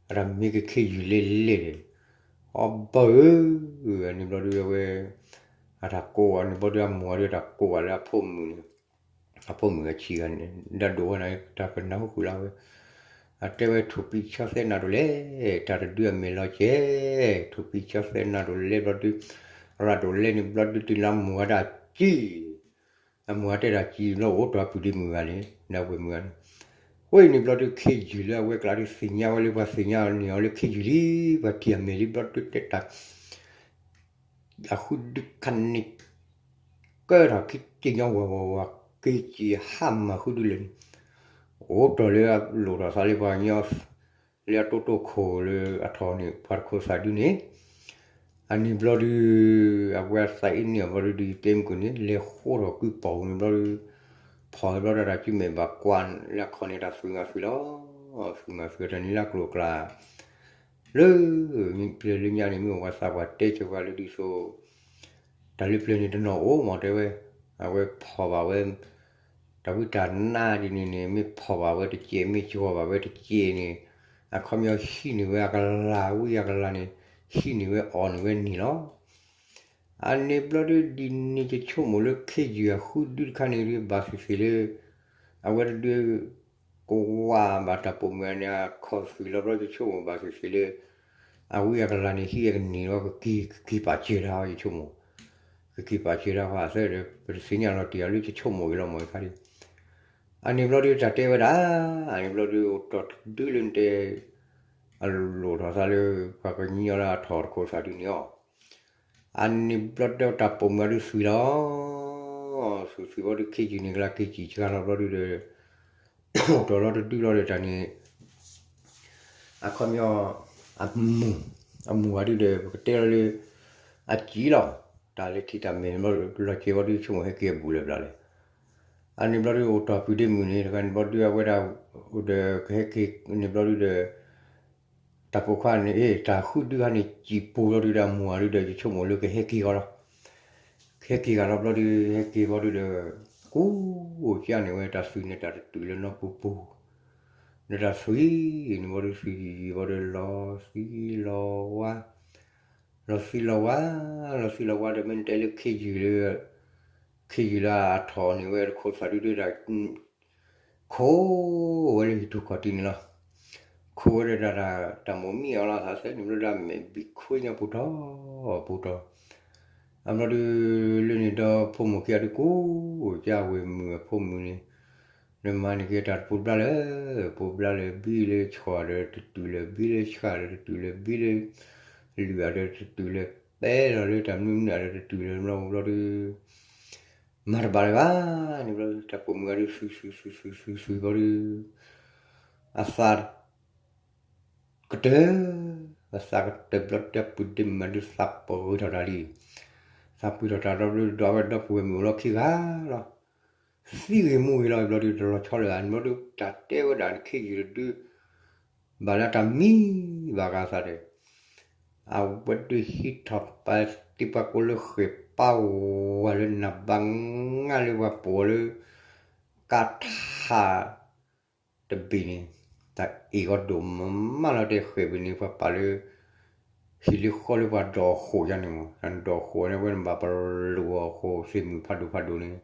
အတၢ်မ့ၢ်က့ၤခ့ယုၢ်လဲၤလဲၤဒီး အီဘၢၣ်ဧၢ, အန့ၣ်ဘျီဒုအဝဲ အတၢ်ကိးအန့ၣ်ဘျီဒု အမိၢ်အဒုတၢ်ကိးဘၣ်လၢအဖိမုၣ်န့ၣ်, အဖိမုၣ်အဆံးဂၤန့ၣ် ဒၣ်ဒိၣ်ဝဲန့ၣ် တၢ်ကနၢ်ဟူဃုာ်လၢဝဲ, အတဲဝဲထိၣ်ပံဆီသဲနၤဒိၣ်လဲၣ်, တၢ်တဒုအမဲာ်လီၤကဲ, ထိၣ်ပံဆီသဲနၤဒိၣ်လဲၣ်ဘျီဒု, ရၢ်ဒိၣ်လဲၣ်န့ၣ်ဘျီဒုတုၤလၢအမိၢ်အတၢ်ကံၣ် အမိၢ်အတဲတၢ်ကံၣ်ဘျီအိၣ်တီၢ်ပုၢ်ဒံးမုၢ်ဂၤန့ၣ် နဝဲၢ်မုၢ်ဂၤန့ၣ်, ဝဲအံၤန့ၣ်ဘျီဒုခ့ယုၢ်လၢအဝဲကျါဒုသ့ၣ်ညါဝဲလၢပှၤသ့ၣ်ညါန့ၢ်အီၤလၢခ့ယုၢ်လံ ပှၤထံၣ်အမဲာ်လံဘျီဒုတဲတၢ် အဃုဒုခါန့ၣ် ကၢထီၣ်ခံ က့ညီဝဲဝဲဝဲ က့ၤကံၤဟးမၤဃုဒုလၢာ်န့ၣ်, အိၣ်တီၢ်လၢအလိၣ်ထီၣ်သးလၢပှၤကညီ လၢအတိတိခိၣ်လၢအထီၣ်န့ၣ် ပှၤတခိၣ်သးဒုန့ၣ်, အန့ၣ်ဘျီဒု အဝဲအသးအ့န့ၢ်အီၤဘျီဒု ဒ်ယတဲမုၢ်ကန့ၣ် လဲၤဃိထီၣ်ကွံာ်ပီၣ်ပူၤန့ၣ်ဘျီဒု ဖီၣ်ဝဲဘျီဒု တၢ်စုမဲာ်ဘၣ်ကွၢ်လၢအခီၣ်န့ၣ် တၢ်သွံၣ်မၤသွံၣ်လီၤ. သွံၣ်မၤသွံၣ်တၢ်န့ၣ်လၢအကျိၤအကျဲ လၢ ပျဲၢ်လၢညါန့ၣ် မ့ၢ်ဝဲသးပှၢ်တဲဆၢပှၤလၢဒ်သိး တၢ်လၢပျဲၢ်န့ၣ်တနီၤအိၣ်မးတဲဝဲ, အဝဲဖီၣ်ဘၣ်ဝဲ တၢ်ဝံတၢ်နါဒ်န့ၣ်န့ၣ် မ့ၢ်ဖီၣ်ဘၣ်ဝဲတကဲး မ့ၢ်ယီၤဘၣ်ဝဲတကဲးန့ၣ် အခီပညီဟံးန့ၢ်ဝဲအကလၤ ဝံအကလၤန့ၣ် ဟံးန့ၢ်ဝဲအီၣ်န့ၢ်ဝဲန့ၣ်လီၤ. အန့ၣ်ဘျီဒု ဒ်န့ၣ်ယဆိကမိၣ်လၢခ့ယုၢ်အဃုဒုတခါန့ၣ်ဒု ဘၣ်သ့ၣ်သ့ၣ်လၢ အဝဲတဒု ကဝၢ်ဘၣ်တၢ်ပိာ်မုၣ်အန့ၣ်အခီၣ်သွံၣ်လီၤဘျီ ယဆိကမိၣ်ဘၣ်သ့ၣ်သ့ၣ်လၢ အဝံအကလၤန့ၣ် ဟံးအကန့ၢ်လီၤ ကက့ၤ ကက့ၤပာ်စၢၤတၢ် ယဆိကမိၣ် ကက့ၤပာ်စၢၤတၢ်ဃီအသၢဒီး ပတသ့ၣ်ညါလီၤတံၢ်အီၤလၢယဆိကမိၣ်အံၤလီၤမ့ၢ်ခါဒ် အန့ၣ်ဘျီဒုတၢ်တဲဝဲဒၣ်, အန့ၣ်ဘျီဒုအိၣ်တီၢ်တဒုလၢနတဲ အလိၣ်ထီၣ်သးလၢ ပှၤကညီလၢအထီၣ်တခိၣ်သးဒုန့ၣ်အီၤ, အန့ၣ်ဘျီဒုတၢ်ပိာ်မုၣ်အဒုသွံၣ်လီၤ. သွံၣ်သွံၣ်ဘျီဒု ခ့ယုၢ်န့ၣ်ကလါက့ၤစံၣ်စှၤလီၤဘျီဒုဒီး အိၣ်တီၢ်လီၤတဒုလီၤဒီးတၢ်န့ၣ် အခီပညီ အမူၢ် အမူၢ်ဂၤဒုဒီး ပကတဲလီၤလၢ အစံၣ်လီၤ. တၢ်လဲၤထံၣ်တၢ်မဲာ်ဘျီ လီၤစဲၤဘျီဒု ဆိကမိၣ်ဟဲက့ၤအဘူးလၢၤဘျီလဲၣ်. အန့ၣ်ဘျီဒု အိၣ်တီၢ်ပုၢ်ဒ့မုၣ်န့ၣ် တခါန့ၣ်ဘျီဒု အဝဲဒၣ် ဒီးကဟဲက့ၤန့ၣ်ဘျီဒုဒီး တၢ်ပိာ်ခွါန့ၣ် အ့ တၢ်ဃုဒုခါန့ၣ် စံၣ်ပူၤဘျီဒုဒီး အမူၢ်ဂၤဒုဒီး ယဆိကမိၣ်လၢကဟဲက့ၤဃီလီၤ. ကဟဲက့ၤဂၤလီၤဘျီဒု ဟဲက့ၤဘျီဒုဒီး ကူကၢ်န့ၣ်ဝဲတၢ်သွံၣ်န့ၣ် တၢ်တတုာ်လၢနီၢ်ပူၤပူၤ ဒီးတၢ်သွံၣ်န့ၣ်ဘျီဒု သွံၣ်ဘျီဒု လီၤသံလီၤဝါ လီၤသံလီၤဝါ လီၤသံလီၤဝါဒီး မ့ၢ်နတဲလၢခ့ယုၢ်လၢ ခ့ယုၢ်လၢအထီၣ်န့ၢ်ဝဲတခိၣ်သးဒုဒုဒၣ် ခိးဝဲလၢဟံၣ်ထူၣ်ခီၣ်တံၢ်န့ၣ်လီၤ. ခိးဝဲဒီးတၢ် တၢ်မိၢ်မံအီၤလီၤ သးစဲန့ၣ်ဘျီဒၣ် မဲာ်ဘံၣ်ခွံညါပူၤထီၣ် ပူၤထီၣ် အဘျီဒု လၢန့ၣ်ဒီးဖိမုၣ်ခံဂၤဒု ကူကၢ်ဝ့ၢ်မုၣ်အဖိမုၣ်န့ၣ် လၢမၤန့ၢ်က့ၤတၢ်တပူၤဘျါလၢ ပူၤဘျါလၢဘံလၢဆှီဒီးတတုာ်လၢ ဘံလၢဆှါဒီးတတုာ်လၢ ဘံလၢ လုၢ်အဒီးတတုာ်လၢ ပဲလီၤလၢတၢ်မနုၤမနုၤဒီးတတုာ်လၢ ဘျီဒု မၤတဘၣ်လၢၤဘၣ်န့ၣ်ဘျီ တၢ်ပိာ်မုၣ်ဂၤဒု သွံၣ်သွံၣ်သွံၣ်သွံၣ်သွံၣ်သွံၣ်ဘျီဒု အသးကတၢၢ် အသးကတၢၢ်ဘျီဒု ပုၢ်ဒ့မုၣ်ဒု သးပှၢ်ထီၣ်တၢ်လံ သးပှၢ်ထီၣ်တၢ်ဘျီဒု ဒီးအဝဲဒီပုၢ်ဝဲၢ်မုၣ်အိၣ်လီၤခံဂၤလီၤ သံဂ့ၤမူဂ့ၤလီၤ ဘျီဒု တလီၤဆီလၢၤဘၣ်န့ၣ်ဘျီဒု တၢ်တဲဝဲဒၣ် ခ့ယုၢ်တဒု ဘၣ်လၢတၢ်မံဘၣ်ဂၤသးဒီး အဝဲဒုဟံးထီၣ်ပာ်တံၢ်ပှၤကိးလၢဃဲၣ်ပာ်ဝဲလၢနဘၣ် ငါလၢပှၤပိာ်လၢ ကးထးတဘ့ၣ်န့ၣ် တၢ်အ့ၣ်ဂီၤဒိၣ်မးလီၤ တဲဃဲၣ်ဘ့ၣ်န့ၣ် ပှၤပာ်လၢ ဟံၣ်လၢဃီလၢပှၤဒိးဃိာ်ယါန့ၣ်မး တၢ်ဒိးဃိာ်န့ၣ် အဝဲန့ၣ်ဘၣ်ပလိာ်အီၤဃိာ် သ့ၣ်မုၣ်ဖးဒိၣ်ဖးဒိၣ်န့ၣ်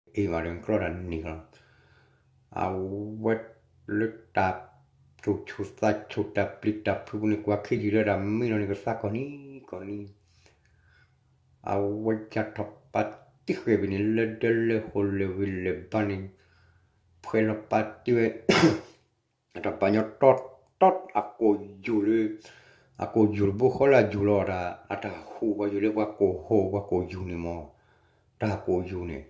အ့ၣ်မးဒီးကျီတၢ်န့ၣ်လီၤ အဝဲလၢတၢ်သူၣ်ဆူၣ်သးဆူၣ် တၢ်ပျံၤတၢ်ဖုးပူၤန့ၣ် ကွၢ်ခ့ယုၢ်လၢတၢ်မံလီၤန့ၣ် ကသးကီၢ်နံၤကီၢ်နံၤ အဝဲယါထီၣ်ပာ်တံၢ်ဃဲၣ်ဘ့ၣ်န့ၣ် လၢဒၢလၢဟိၣ်လၢဂ့ၤလၢဘါန့ၣ် ဖှဲးလီၤပာ်တံၢ်ဝဲ အတၢ်ပာ်ညီတီတီ အကိာ်ယူၤလၢ အကိာ်ယူၤတဘိဃီလၢအယူၤလီၤတၢ် အတၢ်ဟူးပှၤယူၤလၢပှၤကိာ်ဟူးပှၤကိာ်ယူၤန့ၣ်မး တၢ်ကိာ်ယူၤန့ၣ်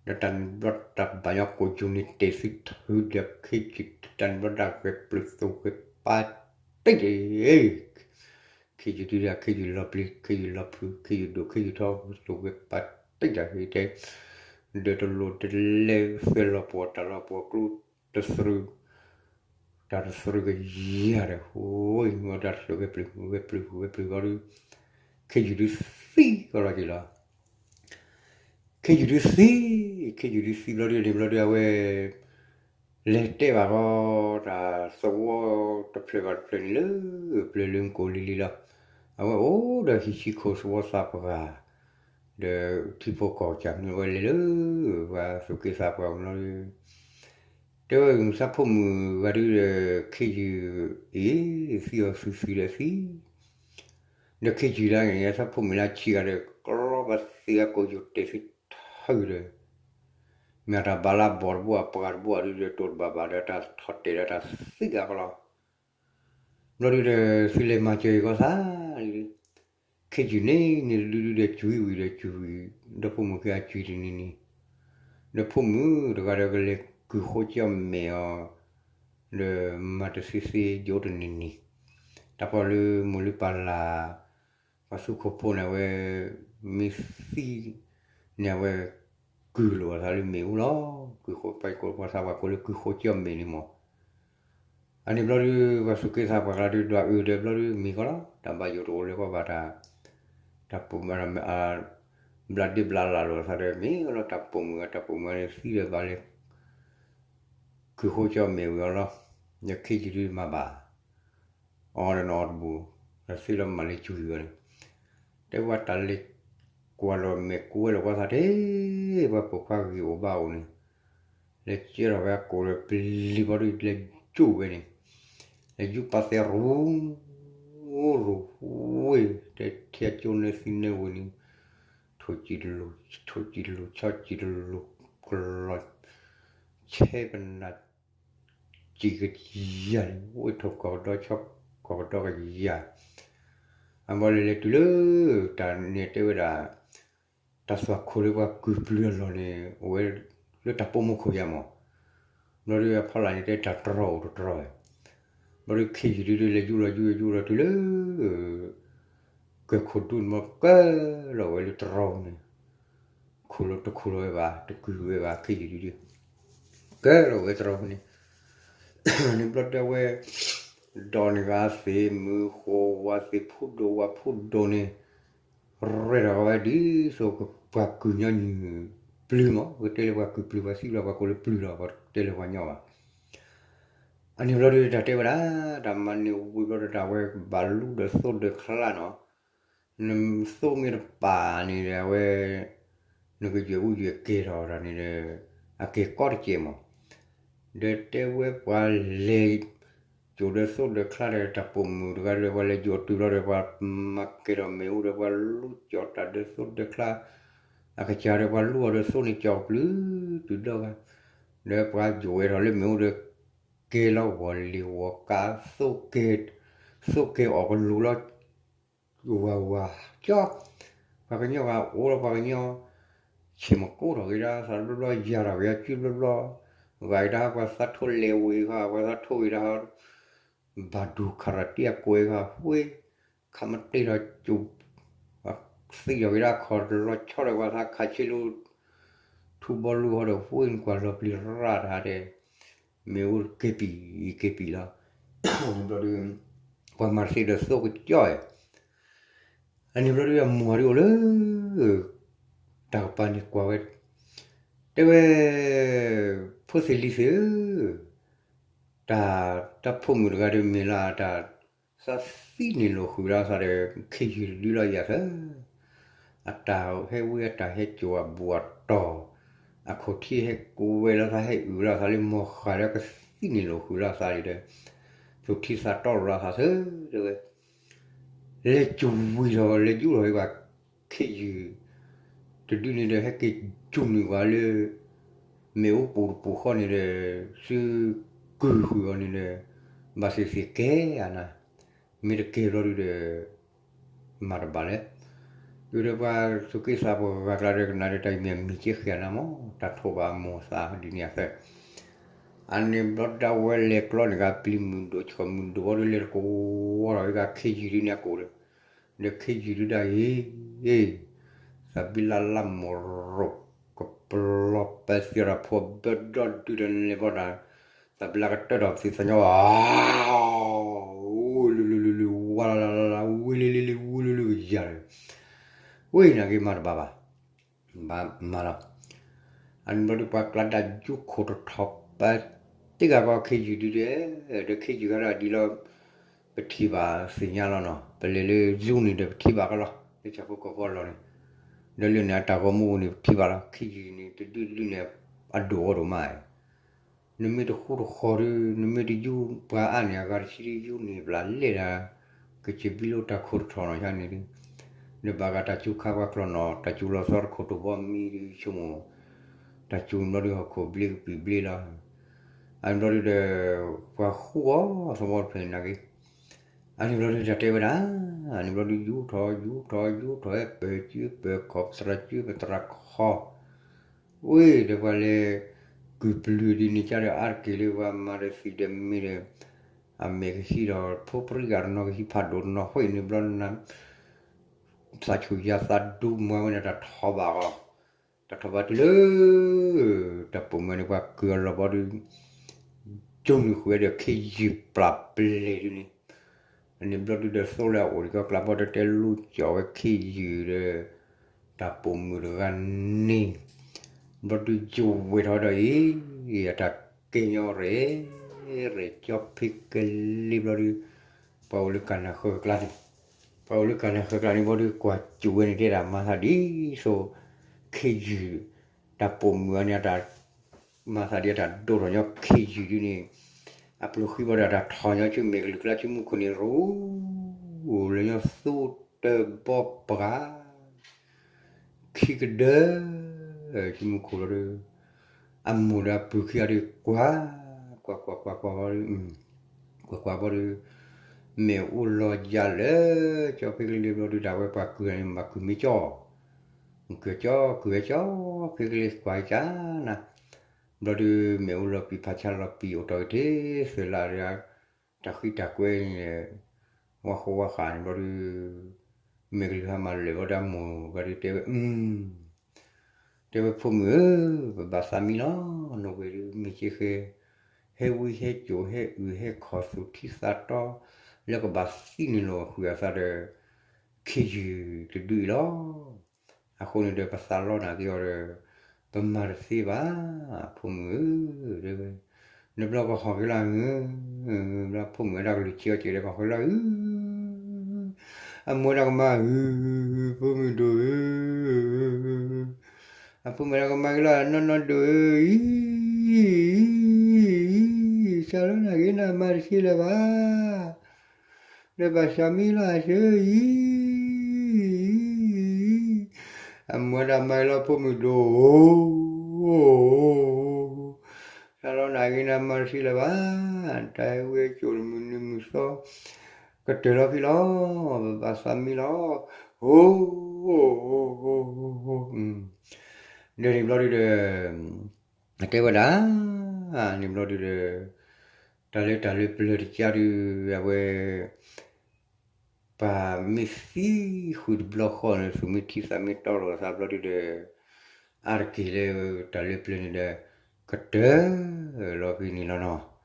ဒီးတၢ်ဘျီတၢ်ဘၣ်ညီကိာ်ယူၤန့ၣ် တဲာ်သံထုးဒီးခ့ယုၢ်တၢ်န့ၣ်ဘျီတၢ်ဂဲၤပျုၤသိးဂဲၤပာ်တံၢ် ခ့ယုၢ်ဒုဒၣ် ခ့ယုၢ်လီၤပျံၤ ခ့ယုၢ်လီၤဖုး ခ့ယုၢ်ဒိၣ်ခ့ယုၢ်ထီ သိးဂဲၤပာ်တံၢ်တၢ်ဂ့ၤတဲ ဒီးတလိၣ်တလဲ သၢလီၤပှီၢ်တၢ်လီၤပှီၢ်ကျိတသရူး တၢ်တသရူးကယၤဒီး အိၣ်တၢ်တသရူးဂဲၤပျုၤ ဂဲၤပျုၤ ဂဲၤပျုၤဘျီဒု ခ့ယုၢ်ဒုသံကီးလီၤက့ၤလီၤ ခ့ယုၢ်ဒုသံ ခ့ယုၢ်ဒုသံဘျီဒုန့ၣ်ဘျီဒု အဝဲ လဲၤတဲဘၣ်ဃီ တၢ်သဝီတဖျၢၣ်ဘၣ်တဖျၢၣ်န့ၣ်လၢ ပျၢၤလၢကိာ်လံၤလံၤလီၤ. အဝဲအိၣ်ဒီးဟံၣ်ဆံခိၣ်သဝီသးပှၢ် ဒီးထံဖိကီၢ်ကၢ်မနုၤဝဲလဲၤလၢ ပှၤသူၣ်က့သးပှၢ်မနုၤ တဲဝဲ သးဖိမုၣ်ဂၤဒုဒီး ခ့ယုၢ်အံၤ သံအီၤသွံၣ်သွံၣ်ဒီးသံ ဒီးခ့ယုၢ်ဒၣ်န့ၣ် သးဖိမုၣ်လၢဆံးဂၤဒီး ကျီဘၣ်သ့ၣ်အကိာ်ယူၤတဲာ်သံထုးဒီး မ့ၢ်တၢ်ဘၣ်လၢအဘီၣ်တဘိ အပှၤတဘိအဒုဒီး တိၢ်တဘၣ်ဘၣ်ဒီး တၢ်ထီၣ်တဲာ်ဒီးတၢ်သံအကလီၤ ဘျီဒုဒီး သုလဲၤမၤစၢၤယကီၢ်သးလံ ခ့ယုၢ်န့ၣ်န့ၣ်ဒုဒုဒီးကွံဝံၤဒီးကွံဝံၤ, ဒီဖိမုၣ်ခံဂၤကွံတနံၤနံၤ, ဒီးဖိမုၣ်တဂၤဒီးကလဲၤကုၢ်ဃိကၠီမဲာ်အီၤ, ဒီးမၤတသ့သ့ယိတနံၤနံၤ, တၢ်ပီၣ်လၢမိၢ်လၢပၢ်လၢ်, ပှၤသူခိၣ်ဖိန့ၣ်အဝဲ, မ့ၢ်သံန့ၣ်အဝဲ, ကုၢ်လိာ်အသးလၢမ့ၣ်အူလီၤ, ကုၢ်ဃိပှၤကိးပှၤသးပှၤကိးလၢကုၢ်ဃိကၠီမဲာ်န့ၣ်မး အန့ၣ်ဘျီဒုး ပှၤသူၣ်က့သးပှၢ်ကျါဒုး ဒွးအုးဒီးဘျီဒုးမ့ၢ်ကီလီၤ, တၢ်ဘၣ်ယိၣ်တအိၣ်လၢၤကီဘၣ်တၢ်, တၢ်ပိာ်မုၣ်, ဘျးဒ့ဘျးလၢ်လိာ်သးဒီး မ့ၢ်လီၤတၢ်ပိာ်မုၣ်, တၢ်ပိာ်မုၣ်န့ၣ်သံဒီးဘၣ်လဲၤ ကုၢ်ဃိကၠီမဲာ်ဝံၤအီၤလီၤ, ယခ့ယုၢ်ဒုးမၤဘၣ် အီၤဒီးနအီၤတဘူၣ်, ဒီးသ့လီၤမၤလၢကွံာ်အီၤန့ၣ်, တဲဝဲတၢ်လဲၤကွၢ်လီၤမဲာ်ကွၢ်ဝဲလီၤပှၤသးတဲ, ပှၤပိာ်ခွါဂ့ၤအိၣ်ဘၣ်အိၣ်န့ၣ်, လဲၤကဲထီၣ်ဝဲအကိာ်ဒီးပျံၤဘျီဒုးလဲၤယူၢ်ဝဲန့ၣ်, လဲၤယူၢ်ပာ်သဲရူၤ, ရူၤဝ့ၢ်, တဲထံအကၠိနဲသံနဲဝ့ၢ်န့ၣ်, ထိၣ်ကံၢ်တလူၤ, ထိၣ်ကံၢ်တလူၤ ဆီကံၢ်တလူၤ, ကလီၤ, ဆဲပနၢ် ကံၢ်ကယၤန့ၣ် ဝ့ၢ်ထိၣ်ကီၢ်ကဒီ ဆီကီၢ်ကဒီကယၤ, အဘျီလဲၤလဲၤတုၤလၢ, တၢ်န့ၣ်တဲဝဲဒၣ်, တၢ်သွၣ်ခိၣ်လၢပှၤကုၢ်ပျုၤအလီၢ်န့ၣ် အိၣ်ဝဲလၢတၢ်ပိာ်မုၣ်ခိၣ်ယါမး, ဘျီဒုးအဖီလာ်န့ၣ်တဲတၢ်တြီအိၣ်တတြီ, ဘျီဒုးခ့ယုၢ်ဒုဒုးလဲၤယူၢ်လီၤယူၢ်ယူၢ်လီၤတုၤလၢ ကဲခိၣ်ဒူန့ၣ်မ့ၢ်ကဲလီၤဝဲလၢတြီန့ၣ်, ခိၣ်လီၤတခိၣ်လီၤဝဲဘၣ် တကုၢ်ဝဲဘၣ်ခ့ယုၢ်ဒုဒုး, ကဲလီၤဝဲတြီန့ၣ်, န့ၣ်ဘျီတဲဝဲ, ဒီးန့ၣ်ဂၤသ့ၣ်မုၣ်ဃိဝါသ့ၣ်ဖူဒိၣ်ဝါဖူဒိၣ်န့ၣ်, ရဲၣ်ဒိၣ်ဝဲဒ်သိးပှၤကုၢ်ညီနုၢ်ပျုၤမး ပတဲလၢပှၤကုၢ်ပျုၤပှၤသံဘျီပှၤကိးလၢပျုၤလီၤ ပတဲလၢပှၤညီဘၣ် အန့ၣ်ဘျီဒုးတၢ်တဲဝဲဒၣ်, တၢ်မၤန့ၢ်ဝံၤဘျီဒီးတၢ်ဝဲဘၣ်လူဒီးသိးဒီးချါနီၤ, နသိးမ့ၢ်တပာ်န့ၣ်ဒီးအဝဲ, နကယွဲၢ်အူယွဲၢ်ကဲထီၣ်တၢ်န့ၣ်ဒီး, အကဲကီတကဲးမး, ဒီးတဲဝဲပှၤလဲၤကၠိၣ်ဒီးသိးဒီးချါဒီးတၢ်ပိာ်မုၣ်တဂၤဒီးပှၤလဲၤယိၣ်တုၤဘျီဒီးပှၤမၤကဲထီၣ်မ့ၣ်အူဒီးပှၤလူကၠီၣ်တၢ်ဒီးသိးဒီးချါ, အကစၢ်ဒီးပှၤလူအီၤဒီးသိးန့ၣ်ကၠီၣ်ပျုၤတုၤဒီဂၤ, ဒီးပှၤယိၣ်ဝဲထီၣ်လၢမ့ၣ်အူဒီး, ကဲလီၤဂီၤလံၤဂီၤကါ, သိးကဲအီၣ်ကလူၤလီၤ ဝၤဝၤကၠီ, ပှၤကညီဂၤအိၣ်ဒီးပှၤကညီ, ဆ့ၣ်မကိးထီၣ်က့ၤဒၣ်သးတဘျီဘျီ ယၤထီၣ်က့ၤအစုတဘျီဘျီ, ဂၤက့ၤဒၣ်ပှၤသးထိၣ်လဲၤဝ့ၤခီ ပှၤသးထိၣ်က့ၤဒၣ်, ဘၣ်ဒူၣ်ခရၤတံအကွဲးခီ ဝ့ၢ်, ခးမတ့ၢ်ထီၣ်ကၠိၣ်, သံထီၣ်က့ၤဒၣ်ခီၣ်တလီၤဆီဒီးပှၤသးခးဆ့လူ ထူဘီလူဟီဒီး ဝ့ၢ်နကွၢ်လီၤပျံၤရၣ်တဟါဒဲး, မ့ၣ်အူက့ၤပံာ်က့ၤပံာ်လီၤ, ဘျီဒုး, ပှၤမၤတသ့ဒီးသိးကကၠီၣ်, အန့ၣ်ဘျီဒုးအမိၢ်ဒုးအိၣ်လၢ, တၢ်ကပၤန့ၣ်ကွၢ်ဝဲ, တဲဝဲ, ဖိသ့ၣ်လံၤသ့ၣ်ဧၢ, တၢ်, တၢ်ဖိမုၣ်တဂၤဒီးမ့ၢ်လၢတၢ်, သးသံန့ၣ်လိာ်ဃုာ်လီၤသးဒီး ခ့ယုၢ်တဒုလီၤယၤသၢ အတၢ်ဟဲဝံအတၢ်ဟဲကၠိၣ်အဘူၣ်အတီၢ်, အခိၣ်ထံဟဲကိးဝဲလီၤသး ဟဲအုၣ်လီၤသးလၢမိၢ်ဃၢ်ဒီးကသံန့ၣ်လိာ်ဃုာ်လီၤသးဒီး, သူၣ်ထံသးတီလိာ်လီၤသးသၢ, တဲဝဲ, လဲၤကၠိၣ်ဝံၤဒီး လဲၤယူၢ်လီၤဝဲဘၣ်ခ့ယုၢ်တဒုန့ၣ်ဒီး ဟဲက့ၤကၠိၣ်နုာ်ပှၤလၢ မ့ၣ်အူပူၤတပူၤဃီန့ၣ်ဒီး, သုကုၢ်ဃုာ်အီၤန့ၣ်ဒီး, ဘၣ်သ့ၣ်သ့ၣ်ကဲဧါနၤ, မ့ၢ်တကဲဘျီဒုဒီး, မၤတဘၣ်လဲၣ်, ဒုဒီးပှၤသူၣ်က့သးပှၢ်ဂၤကျါဒီးကနၣ်ဒီးတၢ်အံၤမ့ၢ်အမံၤကဲဃဲၤနၤမး, တၢ်ထိၣ်ဘၣ်အမိၢ်သးဒ်န့ၣ်အသၢ အန့ၣ်ဘျီဒၣ်ဝဲလဲၤကျီန့ၣ်ဂၤ ပျံၤမုၢ်ဒိၣ် ဆှီၣ်မုၢ်ဒိၣ်ဝဲဒီး လဲၤတကဝီၤထီၣ်ဝဲဂၤခ့ယုၢ်ဒုန့ၣ်အကိာ်ဒီး, ဒီးခ့ယုၢ်ဒုဒၣ်အံၤ, သးဘံလၢ်လၢ်မိၢ်ရိၣ် ကပလီၤပဲသ့ၣ်ရၣ်ဖိဘၢဒီဒုဒီးလဲၤဘီတၢ်, သးဘံလၢ်ကတၢၢ်ဒီးပသံသးညီ, ဝဲလူၤလူၤလူၤလူၤ ဝါလၢ်လၢ်လၢ်လၢ် ဝံၤလံလံလံ ဝံၤလူၤလူၤကယၤဒီး, ဝဲနာ်က့မၤတဘၣ်ဘၣ် ဘၣ်မၤလီၤ, အန့ၣ်ဘျီဒုးပှၤကျါဒၣ်ယူၢ်ခိၣ်တထီၣ်ပာ်, တ့ၢ်ဂၤကီခ့ယုၢ်ဒုဒီး, ဒီးခ့ယုၢ်ဂၤဒၣ်ဒ်လီၤ, ပထံၣ်ဘၣ်သ့ၣ်ညါလီၤနီၤ ပလဲၤလၢ Zoom န့ၣ်ဒီးပထံၣ်ဘၣ်ကလီၤ လၢဆၣ်ဖိကီၢ်ဖိအလီၢ်န့ၣ်, ဒီးလၢန့ၣ်အတၢ်ဂီၤမူပူၤန့ၣ် ပထံၣ်ဘၣ်လီၤ ခ့ယုၢ်န့ၣ် တဒုဒုန့ၣ်, အဒိၣ်အီၤဒိၣ်မး နမ့ၢ်တဃူတဃီၤဒီး နမ့ၢ်တယူၢ်ပှၤအါန့ၣ် အဂၤတဆံဒုယူၢ်န့ၢ်ပျၢ်လဲၣ်ဒၣ်, ကစၢ်ဘံလိတၢ်ခိၣ်တထီၣ်နီၤယါန့ၣ်ဒု, နဘၣ်ဂၤတၢ်စူၤခါပှၤကျီၢ်နီၤ တၢ်စူၤလီၤသီတခိၣ်တဘီမံဒုဆိကမိၣ်, တၢ်စူၤဘျီဒုဟီၣ်ခိၣ်ဘျ့ကပံာ်ဘျ့လီၤ, အဘျီဒုဒီး, ပှၤဃူအီၤသဝီတဖျၢၣ်န့ၣ်နာ်က့ၤ အန့ၣ်ဘျီဒုးတၢ်တဲဝဲဒၣ်, အန့ၣ်ဘျီဒုး ယူထီၣ် ယူထီၣ် ယူထီၣ် ဟဲပၢၢ်စုပၢၢ်ခီၣ် ပသရၣ်စုပသရၣ်ခီၣ်, ဝ့ၢ်ဒီးပှၤလဲၤ ကုၢ်ပျုၢ်ဒ်န့ၣ်ကဒီး အါတက့ၢ်လၢပှၤမၤဒီးသံဒီးမ့ၢ်ဒီး အမဲာ်ကဟံးဒီး ဖိပြံဂၤတနီၤကဟံးဖးဒိၣ်တနီၤ ဃိန့ၣ်ဘျီ သးဆူၣ်ယၤသးဒူမၤဝဲန့ၣ် တၢ်ထီၣ်ဘၣ်အီၤ, တၢ်ထီၣ်ဘၣ်တုၤလၢ တၢ်ပိာ်မုၣ်န့ၣ် ပှၤကုၢ်အလီၢ်ဘျီဒုး ကၠိနုာ်ဃုာ်ဝဲဒီးခ့ယုၢ်ပျၢ်ပျဲၤဒုးန့ၣ်, အန့ၣ်ဘျီဒုးဒီးသိလၢအအိၣ်ဒံးကီးကျါဘျီဒီးတဲလိကၠီၣ်ဝဲခ့ယုၢ်ဒီး တၢ်ပိာ်မုၣ်တဂၤန့ၣ်, ဘျီဒုးယဝဲၢ်ထီၣ်ဒီးအံၤ အတၢ်ကဲညီရဲၣ်ရဲၣ် ကၠီဖ့ကလ့ဘျီဒုး ပှၤအိၣ်လၢကၢ်နၢ်ဃၢၤကျါန့ၣ်, ပှၤအိၣ်လၢကၢ်နၢ်ဃၢၤကျါန့ၣ်ဘျီဒုး ကွၢ်စူၣ်ဝဲန့ၣ်တဲဒၣ် မၤသးဒ်သိး ခ့ယုၢ် တၢ်ပိာ်မုၣ်အန့ၣ် မၤသးဒ်အတၢ်ဒိၣ်ထီၣ်ညီခ့ယုၢ်ဒုးန့ၣ်, အပျိၢ်ဃံဘျီဒီး အတၢ်ထီၣ်ညီဆူမဲာ်ကလုၢ်ကျါဆူမူခိၣ်န့ၣ် ရူလၢညီသူတဘီပှၤ ခံကဒၢ ဆူမူခိၣ်လီၤဒီး အမိၢ်ဒီးအပုၢ်ခံဂၤဒီး ကွၢ် ကွၢ်ကွၢ်ကွၢ်ကွၢ်ဘျီဒီး ကွၢ်ကွၢ်ဘျီဒီး မ့ၣ်အူလီၤယၤလၢ ကၠီဖ့ကလ့ဘျီဒုး ဒၣ်ဝဲပှၤကုၢ်န့ၣ် ဘၣ်ကုၢ်မ့ၢ်ကၠီ ကုၢ်ကၠီ ကုၢ်ဝဲကၠီ ဖ့ကလ့ကွၢ်ကၢ်နၤ, ဘျီဒုး မ့ၣ်အူလီၤပံာ်ဖးဆါလီၤပံာ်အိၣ်တီၢ်က့ၤထဲ သၢလါဒီး တၢ်ဃံတၢ်ကွဲန့ၣ် ဝါဃိဝါဃာ်န့ၣ်ဘျီဒုး မဲာ်ကလုၢ်ဟါမၢ်လၢာ်ဘျီဒုး အမိၢ်ဘျီဒုးတဲဝဲ တဲဝဲဖိမုၣ်ဧၢ, ပဘၣ်သးမံလီၤ, နိၣ်ဝဲဒုး မ့ၢ်က့ဃဲ ဟဲဝံဟဲစိာ် ဟဲအုၣ်ဟဲခီၣ် သူၣ်ထံသးတီ လၢကဘၣ်သံနုာ်လီၤဃုာ်အသးဒီး ခ့ယုၢ်တဒုအံၤလီၤ. အဃိန့ၣ်ဒီး ပသးလီနၤက့ၤအီၤဒီး ပမၤတသ့ဘၣ်, ဖိမုၣ်ဧၢ, တဲဝဲ, နဘျီကဟီၣ်က့ၤလီၤဧၢ, ဘျီဖိမုၣ်ဝဲဒၣ်ကလုၢ်ဆံအီၤစဲးဒီးကဟီၣ်က့ၤလီၤဧၢ, အမိၢ်ဝဲဒၣ်ကမါဧၢ, ဖိမုၣ်ဒိၣ်ဧၢ, အဖိမုၣ်ဝဲဒၣ်ကမါက့ၤလီၤ နီၢ်နီၢ်ဒိၣ်ဧၢ, အံၤ သးလီနၤက့ၤ နမၤတသ့လၢၤဘၣ် ဒီးဘၣ်သးမံလီၤအဆၢအံၤ, အမိၢ်ဝဲဒၣ်မါက့ၤလီၤ ဖိမုၣ်ဒိၣ်ဧၢ, သးလီနၤက့ၤ နမၤတသ့လၢၤဘၣ်, တၢ်ဟဲဝံဟဲစိာ်တမုၢ်နံၤမုၢ်သီ ကတၢၢ်လီၤဖဲလီၤ, ပဘၣ်သးမံလီၤ, အိ ဒီးန့ၣ်ဘျီဒုးဒီး အတဲဝဲဒၣ်, န့ၣ်ဘျီဒုးဒီး တၢ်လၢတၢ်လၢပျၢၤတကးဒုး အဝဲ ပှၤမ့ၢ်သံဃုာ်တဘျီဃီန့ၣ် သူၣ်မ့ၢ်ထံသးမ့ၢ်တီလိာ်အသးဘျီဒုးဒီး အါတက့ၢ်လၢတၢ်လၢပျၢၤန့ၣ်ဒီး ကတၢၢ်လီၤဖဲန့ၣ်လီၤနီၤ.